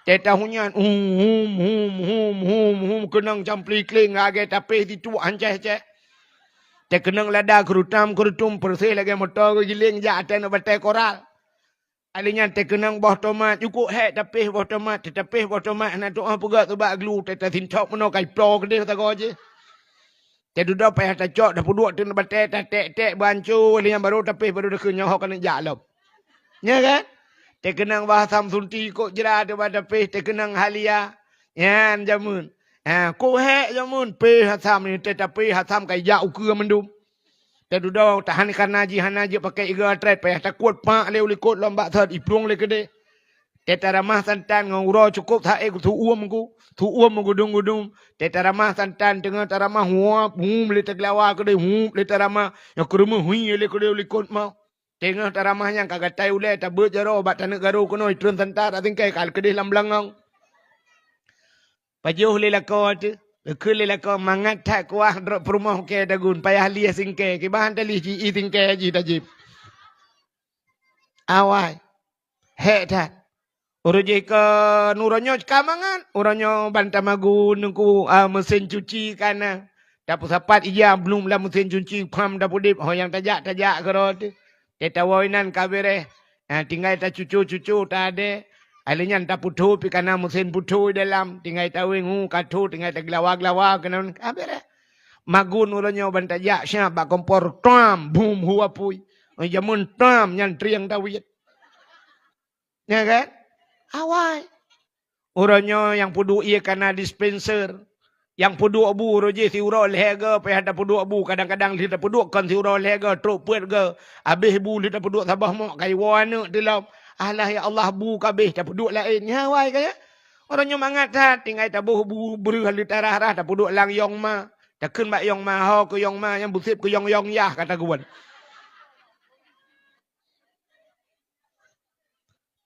Teuh tahunyan, hum, hum, hum, hum, hum, hum, keunong campli kléng lagèe tapéh situek hancèh-hancèh. Teuh keunong lada keurutam-keurutum peureuseh lagèe moto geugiléng jak ateueh aneuk batèe koral. Alèh nyan teuh keunong boh tomat, cukôp hék tapéh boh tomat, teuh tapéh boh tomat hana tu'oh peugöt ubak glu, teuh tasintop meunoe ka iploe keudéh sagoe jih. Teuh dudoe payah tacok, tapeuduek teuk batèe, taték-ték beuancô, lheueh nyan barô tapéh, barô takheun nyoe ho keuneuk jak lom. Nya kan? Teuh keunong bah asam sunti kok jra teuh bah tapéh, teuh keunong halia. Nyan jameun. Ha, kok hék jameun, péh asam nyoe teuh tapéh asam ka ijak ukeue mandum. Teuh dudoe tahan kana jih hana jeuet pakèk igoe trép, payah takuet pak lé u likot lom bak thot iplueng lé keudéh. Teuh taramah santan ngon uroe cukôp saék su-uem ku, su-uem meugudum-gudum. Teuh taramah santan teungoh taramah huap, hum lé taglawa keudéh, hup lé taramah, nyang keureumeue hui lé keudéh u likot moh. Teungoh taramah nyan ka gatai ulèe tabeuet jaroe bak taneuk garô keunoe, itreun santan asingkèe ka keudéh lam beulangong. Pajoh lé lakoe teuh, geukheun lé lakoe mangat that kuah droe peurumoh kèe tagun, payah lieh singkèe, kiban han talieh ji-i singkèe jih tajieb. Awai. Hék that. Uroe jih keu uroe nyoe ka mangat, uroe nyoe ban tamagun teungku, ah, meusén cuci ka na. Tapeusapat ija blum lam meusén cuci, pham tapeudép, ho nyang tajak-tajak keudroe teuh. Teuh tawoe inan ka bèrèh. Ah, tinggai tacuco-cuco, taadèe. Alèh nyan tapeuthô pih ka na meusén peuthô dalam. Tinggai taweng hu ka thô, tinggai taglawa-glawa keunan ka bèrèh. Magun uroe nyoe ban tajak siap bak kompor, tam, bum, hu apui. Jameun tam nyan trieng tawiet. Nya kan? Awai. Uroe nyoe nyang peuduek ié ka na dispenser. Nyang peuduek bu uroe jih siuroe lhèe goe, payah tapeuduek bu, kadang-kadang lheueh tapeuduek kon siuroe lhèe goe, trok peuet goe. Abéh bu lheueh tapeuduek saboh mok, ka iwoe aneuk teuh lom. Alah ya Allah, bu ka abéh, tapeuduek laén. Nya awai ka ya. Uroe nyoe mangat that, tinggai taboh bu breuh lheueh tarah-rah, tapeuduek lam yong ma. Takheun bak yong ma, ho keu yong ma, nyang beusép keu yong-yong yah ka tagun.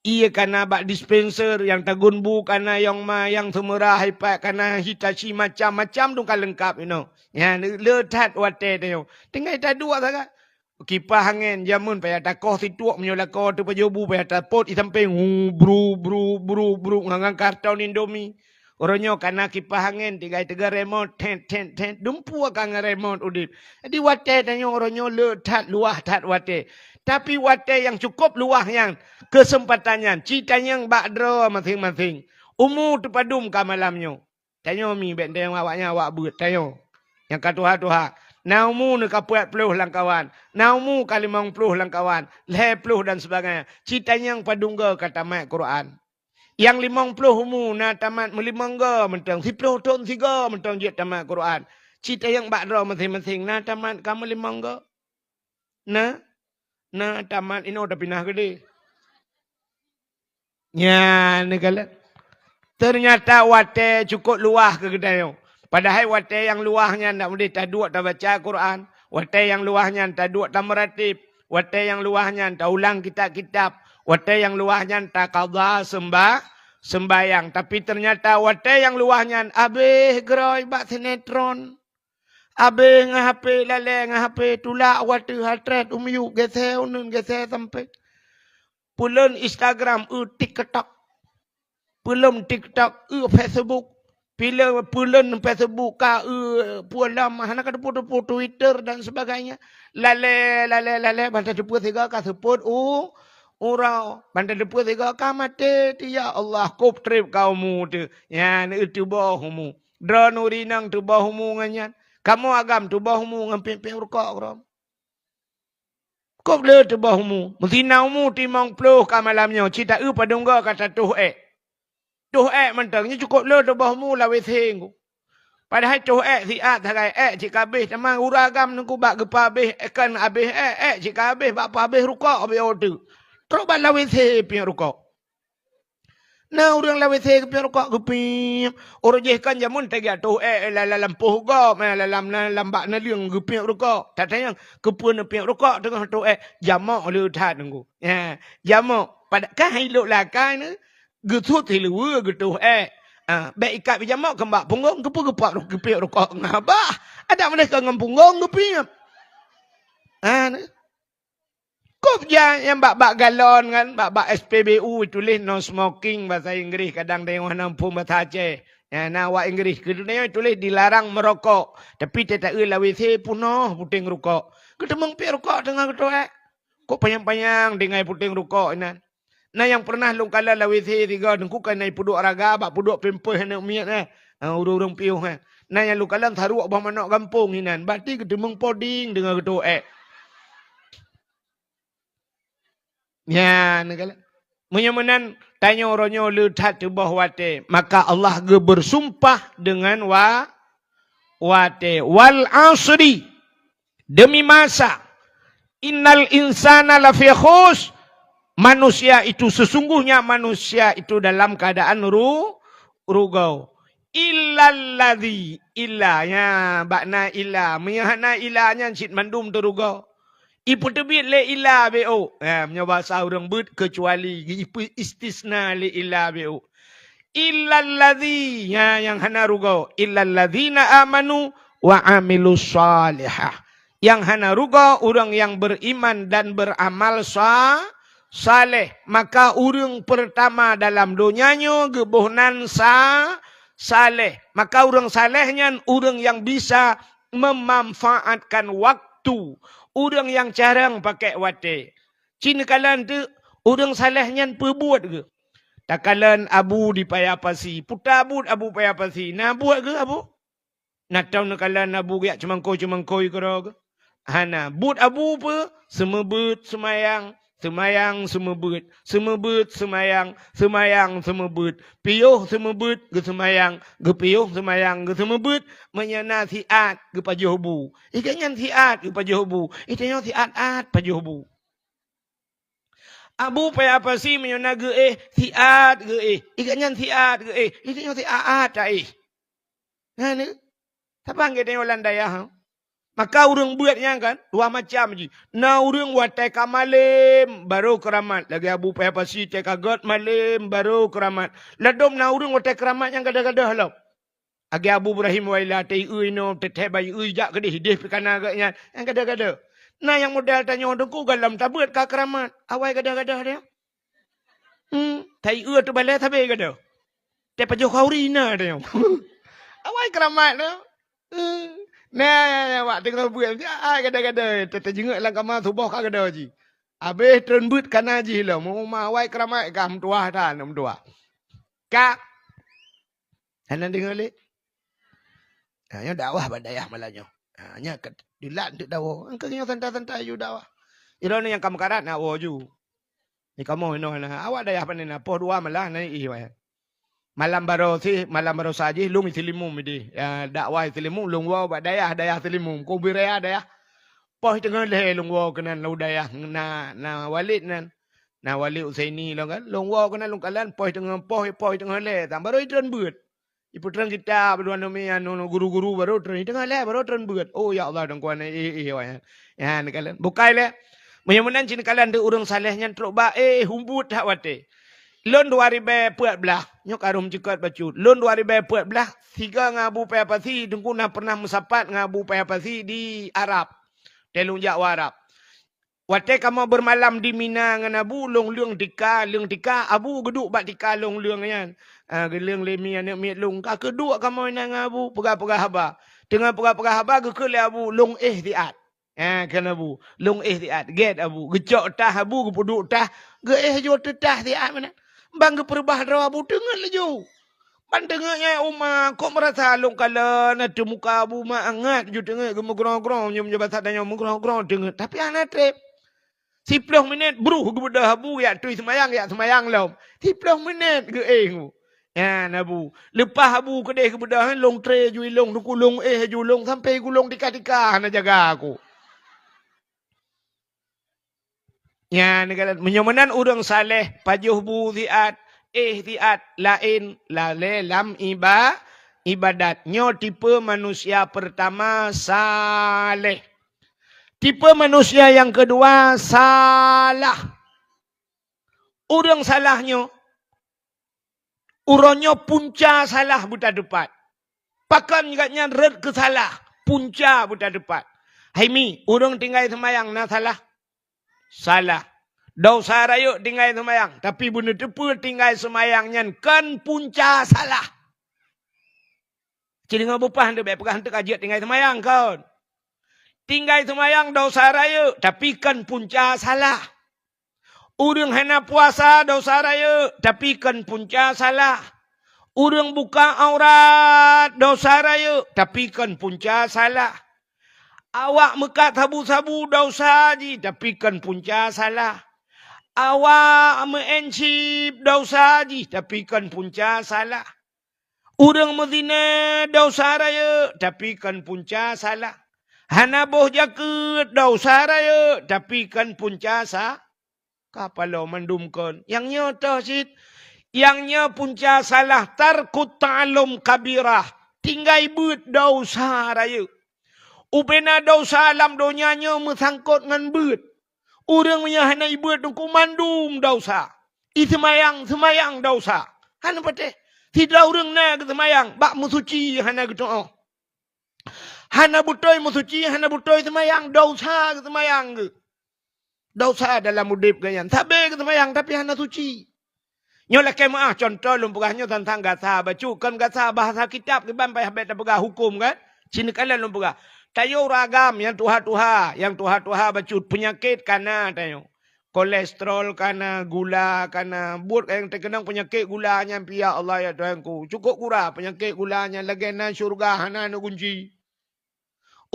Ié ka na bak dispenser, nyang tagun bu ka na yong ma, nyang seumeurah ipat ka na Hitachi, macam-macam dum ka leungkap inoe. Nyan le that watèe tanyoe. Tinggai taduek sagai. Kipah angén jameun payah takoh situek, meunyoe lakoe teuh pajoh bu payah tapot i sampéng, hu, bru, bru, bru, bru, ngon, ngon karton Indomie. Uroe nyoe ka na kipah angén, tinggai teuga remot, thet, thet, thet, dumpeue ka ngon remot udép. Jadi watèe tanyoe uroe nyoe le that luwah that watèe. Tapi watèe nyang cukôp luwah nyan, keuseumpatan nyan, ci tanyong bak droe maséng-maséng. Umu teupadum ka malam nyoe? Tanyoe mi bèk tanyong awak nyan, awak beuet, tanyoe. Nyang ka tuha-tuha, na umu neuh ka peuet ploh lam kawan, na umu ka limong ploh lam kawan, lhèe ploh dan sebagainya. Ci tanyong padum goe ka tamat Quran. Nyang limong ploh umu na tamat meulimong goe mantong, siploh thon sigoe mantong jeuet tamat Quran. Ci tanyong bak droe maséng-maséng na tamat ka meulimong goe? Na? Na tamat inoe tapinah keudéh. Nyan neukalon. Teunyata watèe cukôp luwah keu geutanyoe. Padahai watèe nyang luwah nyan dak meudeh taduek tabaca Quran, watèe nyang luwah nyan taduek tameuratéb, watèe nyang luwah nyan taulang kitab-kitab, Watée nyang luwah nyan takadha seumba-, seumbayang, tapi teunyata watée nyang luwah nyan abéh geurôi bak sinetron. Abéh ngon H P, lalée ngon H P, tulak u ateueh, hatrét u miyueb, geusée uneuen, geusée sampéng. Peulon Instagram, eu TikTok. Peulon TikTok, eu Facebook. Peulon, peulon Facebook ka, eu peue lom, hana ka teupeu-teupeu Twitter dan sebagainya. Lalée, lalée, lalée, ban tateupeue sigoe ka seupôt u, uroe. Ban tateupeue sigoe ka maté, ya Allah, kôb treb ka umu teuh. Nyan, eu teuboh umu. Droeneuh ureueng inong teuboh umu ngon nyan. Kamoe agam teuboh umu ngon piep-piep rukok keudroe. Kôb le teuboh umu. Meusina umu timong ploh ka malam nyoe, cit taeu padum goe ka tatoh ék. Toh ék mantong, nyoe cukôp le teuboh umu lam WC ngku. Padahai toh ék siat sagai ék cit ka abéh, teuma ureueng agam nungku bak geupa abéh, ék kon abéh ék, ék cit ka abéh, bak pa abéh rukok abéh oteuk. Trok bak lam WC piep rukok. Na ureueng lam WC geupiep rukok, geupiep. Uroe jih kan jameun teuga toh ék, eh, la-, la-, lam poh gob, eh, la-, lam, na-, lam bak naleueng geupiep rukok. Tatanyong, keupeue neupiep rukok teungoh toh ék? Jamok le that nunggu. Ya, jamok. Pada-, kan hai lok lakai neu, geusut siluweue geutoh ék. Ah, bék ikat bijamok keu bak punggong, keupeue geupap ru-, geupiep rukok ngon babah? Adak meuneh ka ngon punggong geupiep. Ah, neu. Kôb ja nyang bak-bak galon kan, bak-bak S P B U tuléh no smoking basa Inggris, kadang tanyoe hana muphom basa Aceh. Ya, na awak Inggris keu tanyoe tuléh dilarang merokok, tapi teuta-eu lam WC peunoh puténg rukok. Geuteumeung piep rukok teungoh geutoh ék. Kôb panyang-panyang tinggai puténg rukok inan. Na nyang peureunah lôn kalon lam WC sigoe teungku ka na peuduek raga bak peuduek pampers aneuk miet, eh. Ha, ureueng-ureueng piôh, eh. Na nyang lôn kalon saruek boh manok gampông inan, berarti geuteumeung poding teungoh geutoh ék. Nyan, kan? Meunyoe meunan, tanyoe uroe nyoe le that teuboh watée, maka Allah geubeusumpah deungon wa-, watée. Wal asri, demi masa. Innal insana lafi khus, manusia itu, sesungguhnya manusia itu dalam keadaan ru-, rugoe. Illal ladzi, illa, ya, bak na illa. Meunyoe hana illa nyan cit mandum teurugoe. Ipeuteubiet lé illa B O. Ha, meunyoe basa ureueng beuet, keucuali, ipe-, istisna lé illa B O. Illal ladzi, ha, nyang hana rugoe. Illal ladzina amanu wa amilus shalihah. Nyang hana rugoe ureueng nyang beriman dan beramal sa-, saleh. Maka ureueng peurtama dalam donya nyoe geuboh nan sa-, saleh. Maka ureueng saleh nyan ureueng nyang bisa memanfaatkan waktu, ureueng nyang carông pakék watée. Ci neukalon teuk, ureueng saleh nyan peue buet geuh? Takalon abu di Paya Pasi, peue buet abu Paya Pasi? Na buet geuh abu? Na tom neukalon abu geujak ceumangkôi-ceumangkôi keudroe geuh? Hana. Buet abu peue? Seumeubeuet seumayang, seumayang seumeubeuet, seumeubeuet seumayang, seumayang seumeubeuet, piôh seumeubeuet geuseumayang, geupiôh seumayang geuseumeubeuet, meunyoe na siat geupajoh bu. Ikat nyan siat geupajoh bu, itanyoe siat-at pajoh bu. Abu Paya Pasi meunyoe na geuéh, siat geuéh, ikat nyan siat geuéh, itanyoe siat-at taéh. Nah, ni. Saban geutanyoe lam dayah, ha? Maka ureueng beuet nyan kan, dua macam jih. Na ureueng watée ka malém, barô keuramat. Lagée Abu Paya Pasi tée ka gét malém, barô keuramat. Ladôm na ureueng watée keuramat nyan gadôh-gadôh lom. Lagée Abu Ibrahim Waila tée ieu inoe, teuthée bak ieu jak keudeh, ideh pih kana gét nyan, nyan gadôh-gadôh. Na nyang model tanyoe teungku galom tabeuet ka keuramat. Awai gadôh-gadôh dia. Hmm, tai eu teubalai sabe gata. Tai pajoh khauri na teuh. Awai keuramat tu. Hmm. Nah, wak teungoh beuet, ai gata-gata, ta-, tajeungok lam kama suboh ka gata jih. Abéh treun beuet kana jih lom. Uma awai keuramat ka meutuah tan, meutuah. Ka. Hana deungoe lé. Ha, nyoe dakwah bak dayah malam nyoe. Ha, nyan ka dilat teuk dakwah. Engkau nyoe santai-santai ju dakwah. Droeneuh nyang ka meukarat na woe ju. Di kamoe inoe na. Awak dayah pane na, poh dua malah na ié wayang. Malam baroe si, malam baroe sa jih lôn Seulimum ideh. Ya, dakwah Seulimum, lôn woe bak dayah, dayah Seulimum. Ko bri raya dayah. Poh teungoh lhèe lôn woe keunan lam dayah na, na Walid nan. Na Walid Husaini lôn kan. Lôn woe keunan lôn kalon poh teungoh, poh, poh teungoh lhèe. Tan baroe itreun beuet. Ipeutreun kitab dua nami anu guru-guru baroe treun. Teungoh lhèe baroe treun beuet. Oh ya Allah, dong kuan, eh, eh, eh, wah. Ya, ni kalon. Bukai lé. Meunyoe meunan cit neukalon deuh ureuëng saleh nyan trok ba éh humbut that watée. Lôn dua ribée peuet blaih, nyoe ka rhom jikot bacut. Lôn dua ribée peuet blaih, sigoe ngon Abu Paya Pasi, Teungku na pernah meusapat ngon Abu Paya Pasi di Arab. Teuh lôn jak u Arab. Watée kamoe beumalam di Mina ngon Abu, lôn leueng tika, leueng tika, Abu geuduek bak tika lôn leueng nyan. Ah, geuleueng lé mi aneuëk miet lôn, ka keuduek kamoe na ngon Abu, peugah-peugah haba. Teungoh peugah-peugah haba, geukheun lé Abu, lôn éh siat. Ah, kheun Abu, lôn éh siat, gét Abu. Geucok tah Abu, geupeuduek tah, geuéh jeuet teutah siat meunan. Ban geupeureubah droe Abu teungeut laju. Ban teungeut nyan uma, kok meurasa lôn kalon ateueh muka Abu mangat ju teungeut geumeugrong-grong, nyoe meunyoe basa tanyoe meugrong-grong teungeut. Tapi hana treb. Siploh minét bruh geubeudôh Abu, jak tui seumayang, jak seumayang lom. Siploh minét geuéh Abu. Nyan Abu. Leupah Abu keudeh geubeudôh, lôn tré ju ilông, teungku lôn éh ju ilông, sampai gulong tika-tika hana jaga aku. Nyan, meunyoe meunan ureuëng saleh, pajoh bu siat, éh siat, laén lalée lam iba-, ibadat. Nyoe tipe manusia peurtama saleh. Tipe manusia nyang keudua salah. Ureuëng salah nyoe, uroe nyoe punca salah beuteupat. Pakon gobnyan rhot keu salah, punca beuteupat. Hai mi, ureuëng tinggai seumayang na salah? Salah. Desya rayeuk tinggai seumayang, tapi beuneuteupeu tinggai seumayang nyan kon punca salah. Ci deungoe beupah, hana bék peugah teuka jeuet tinggai seumayang kon. Tinggai seumayang desya rayeuk, tapi kon punca salah. Ureuëng hana puasa desya rayeuk, tapi kon punca salah. Ureuëng buka aurat desya rayeuk, tapi kon punca salah. Awak meukat sabu-sabu desya jih, tapi kon punca salah. Awak meu'en cip desya jih, tapi kon punca salah. Ureuëng meuzina desya rayeuk, tapi kon punca salah. Hana boh jakeuet desya rayeuk, tapi kon punca sa-, ka paloe mandum kon. Nyang nyoe toh cit, nyang nyoe punca salah, tarkut ta'allum kabirah. Tinggai beuet desya rayeuk. Ubena desya lam donya nyoe meusangkot ngon beuet. Ureuëng meunyoe hana ibeuet teungku mandum desya. Iseumayang, seumayang desya. Hana patéh. Sidroe ureuëng na geuseumayang, bak meusuci hana geutu'oh. Hana beutôi meusuci, hana beutôi seumayang, desya geuseumayang geuh. Desya dalam udeb geuh nyan. Sabe geuseumayang, tapi hana suci. Nyoe lakée meuáh, cuntoh lôn peugah nyoe teuntang gasa bacut, kon gasa bahasa kitab kiban payah bék tapeugah huköm kan? Ci neukalon lôn peugah. Tayue ureuëng agam nyang tuha-tuha, nyang tuha-tuha bacut, peunyakét kana tanyoe. Kolesterol kana, gula kana, buet nyang teukeunong peunyakét gula nyan, pih ya Allah ya Tuhanku. Cukôp gura peunyakét gula nyan, lagée nan syeuruga hana neugunci.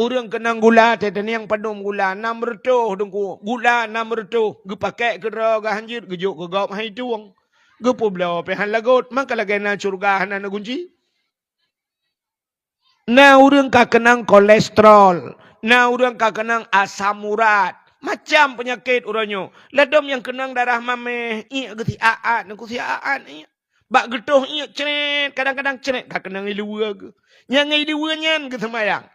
Ureuëng keunong gula, teuh teunyang padum gula, nam reutôh teungku, gula nam reutôh, geupakée keudroe geuhanjeuet, geujok keu gob hai tueng. Geupubloe pih han lagot, maka lagée nan syeuruga hana neugunci. Na ureuëng ka keunong kolesterol, na ureuëng ka keunong asam urat, macam peunyakét uroe nyoe. Ladom nyang keunong darah maméh, iék geuh siat-at, teungku siat-at iék. Bak geutoh iék cret, kadang-kadang cret ka keunong ileue geuh. Nyang ngon ileue nyan geuseumayang.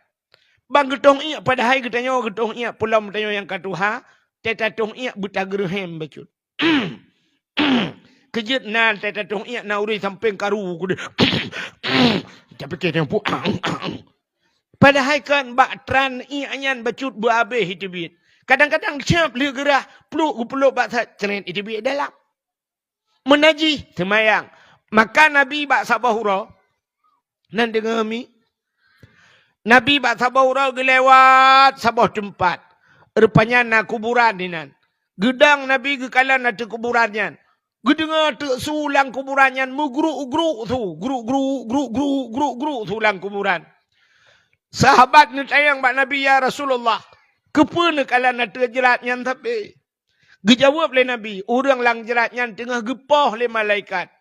Ban geutoh iék, padahai geutanyoe geutoh iék, peulom tanyoe nyang ka tuha, teuh tatoh iék beutageureuhem bacut. Keujeuet nan teuh tatoh iék na ureuëng sampéng karu keudeh. Tapike nyang pu-, padahai kan bak tran iék nyan bacut beuhabéh iteubiet. Kadang-kadang siab lheueh geurah, pluek geupeulop bak that, cret iteubiet dalam. Meunajih, seumayang. Maka Nabi bak saboh uroe, nan deungoe mi? Nabi bak saboh uroe geulewat saboh teumpat. Rupanya na kuburan dinan. Geudong Nabi geukalon ateueh kuburan nyan. Geudeungoe teuk su lam kuburan nyan meugruk-gruk su, gruk-gruk, gruk-gruk, gruk-gruk su lam kuburan. Sahabat neutanyong bak Nabi, "Ya Rasulullah, keupeue neukalon ateueh jrat nyan sabe?" Geujaweueb lé Nabi, "Ureuëng lam jrat nyan teungoh geupoh lé malaikat,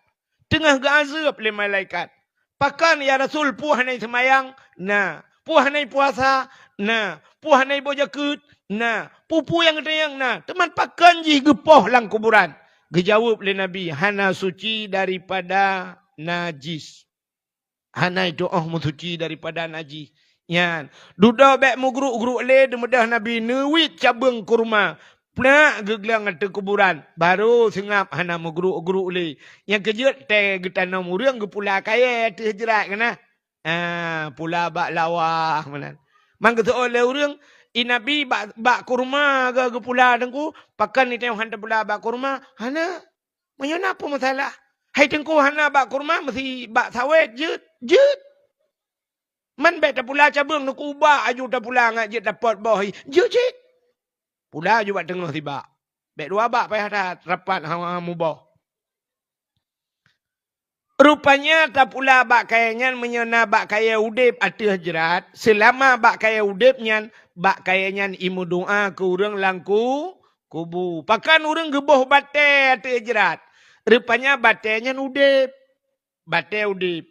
teungoh geuazeueb lé malaikat." "Pakon, ya Rasul, peue hana seumayang?" "Na." "Peue hana puasa?" "Na." "Peue hana boh jakeuet?" "Na." "Peue-peue nyang geutanyong?" "Na." "Teuma pakon jih geupoh lam kuburan?" Geujaweueb lé Nabi, "Hana suci daripada najis." Hana itu'oh meusuci daripada najih. Nyan, dudoe bék meugruk-gruk lé, deumeudah Nabi neuwiet cabeueng kurma, Plak geugleueng ateueh kuburan, barô seungab hana meugruk-gruk lé. Nyang keujeuet tée geutanom ureuëng geupula kayée ateueh jrat keunan. Ah, pula bak lawah meunan. Man geuseuôt lé ureuëng, "I Nabi bak, bak kurma geu-, geupula Teungku, pakon itée han tapula bak kurma?" Hana. Meunyoe na peue meusalah, "Hai Teungku, hana bak kurma, meusi bak sawét jeuet." Jeuet. Man bék tapula cabeueng, neukuba aju tapula ngat jeuet dapot boh hi. Jeuet cit. Pula aju bak teungoh sibak. Bék dua bak payah that rapat hana muboh. Rupanya tapula bak kayée nyan meunyoe na bak kayée udeb ateueh jrat, seulama bak kayée udeb nyan, bak kayée nyan imeudoá keu ureuëng lam ku-, kubu. Pakon ureuëng geuboh batée ateueh jrat, rupanya batée nyan udeb. Batée udeb.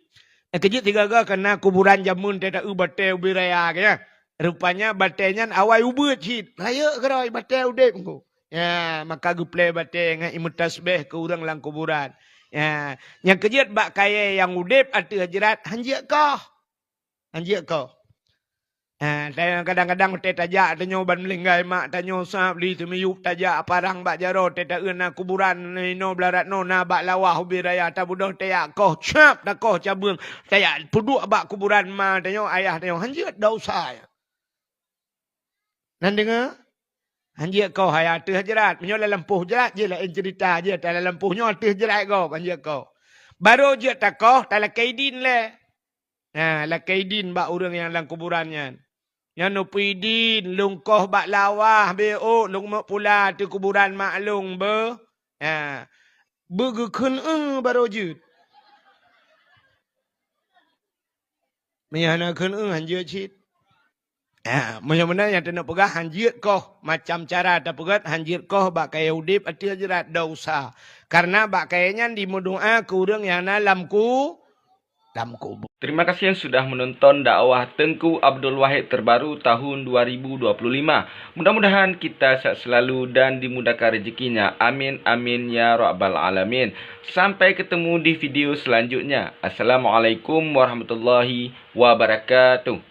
Eh, keujeuet sigaga kana kuburan jameun teuh taeu batée ubé raya ke, ya. Rupanya batée nyan awai ubeut cit. Rayeuk keudroe batée udeb engko. Ya, maka geuplée batée ngon imeutasbeh keu ureuëng lam kuburan. Ya, nyang keujeuet bak kayée nyang udeb ateueh jrat hanjeuet koh. Hanjeuet koh. Ha, kadang-kadang watée tajak tanyoe ban meulinggai mak tanyoe sab li teumiyueb tajak parang bak jaroe tée taeu na kuburan inoe blah rat noe na bak lawah ubé raya tabeudôh tajak koh cap takoh cabeueng tajak peuduek bak kuburan ma tanyoe ayah tanyoe hanjeuet dosa. Nan deungoe? Hanjeuet koh hai ateueh jrat. Meunyoe lam lampôh jrat jih laén ceurita jih, ta lam lampôh nyoe ateueh jrat gob hanjeuet koh. Barô jeuet takoh talakée idin lé. Nah, lakée idin bak ureuëng nyang lam kuburan nyan. Nyan neupeu idin, lôn koh bak lawah, bék ôk lôn meupula ateueh kuburan mak lôn beuh. Nah, beugeukheun eu barô jeuet. Meunyoe hana kheun eu hanjeuet cit. Ha, meunyoe meunan nyang teuneuk peugah hanjeuet koh. Macam cara tapeugét hanjeuet koh bak kayée udeb ateueh jrat dosa. Karena bak kayée nyan dimeudoá keu ureuëng nyang na lam ku-, lam kubu. Terima kasih yang sudah menonton dakwah Tengku Abdul Wahid terbaru tahun dua ribu dua puluh lima. Mudah-mudahan kita sehat selalu dan dimudahkan rezekinya. Amin, amin, ya rabbal alamin. Sampai ketemu di video selanjutnya. Assalamualaikum warahmatullahi wabarakatuh.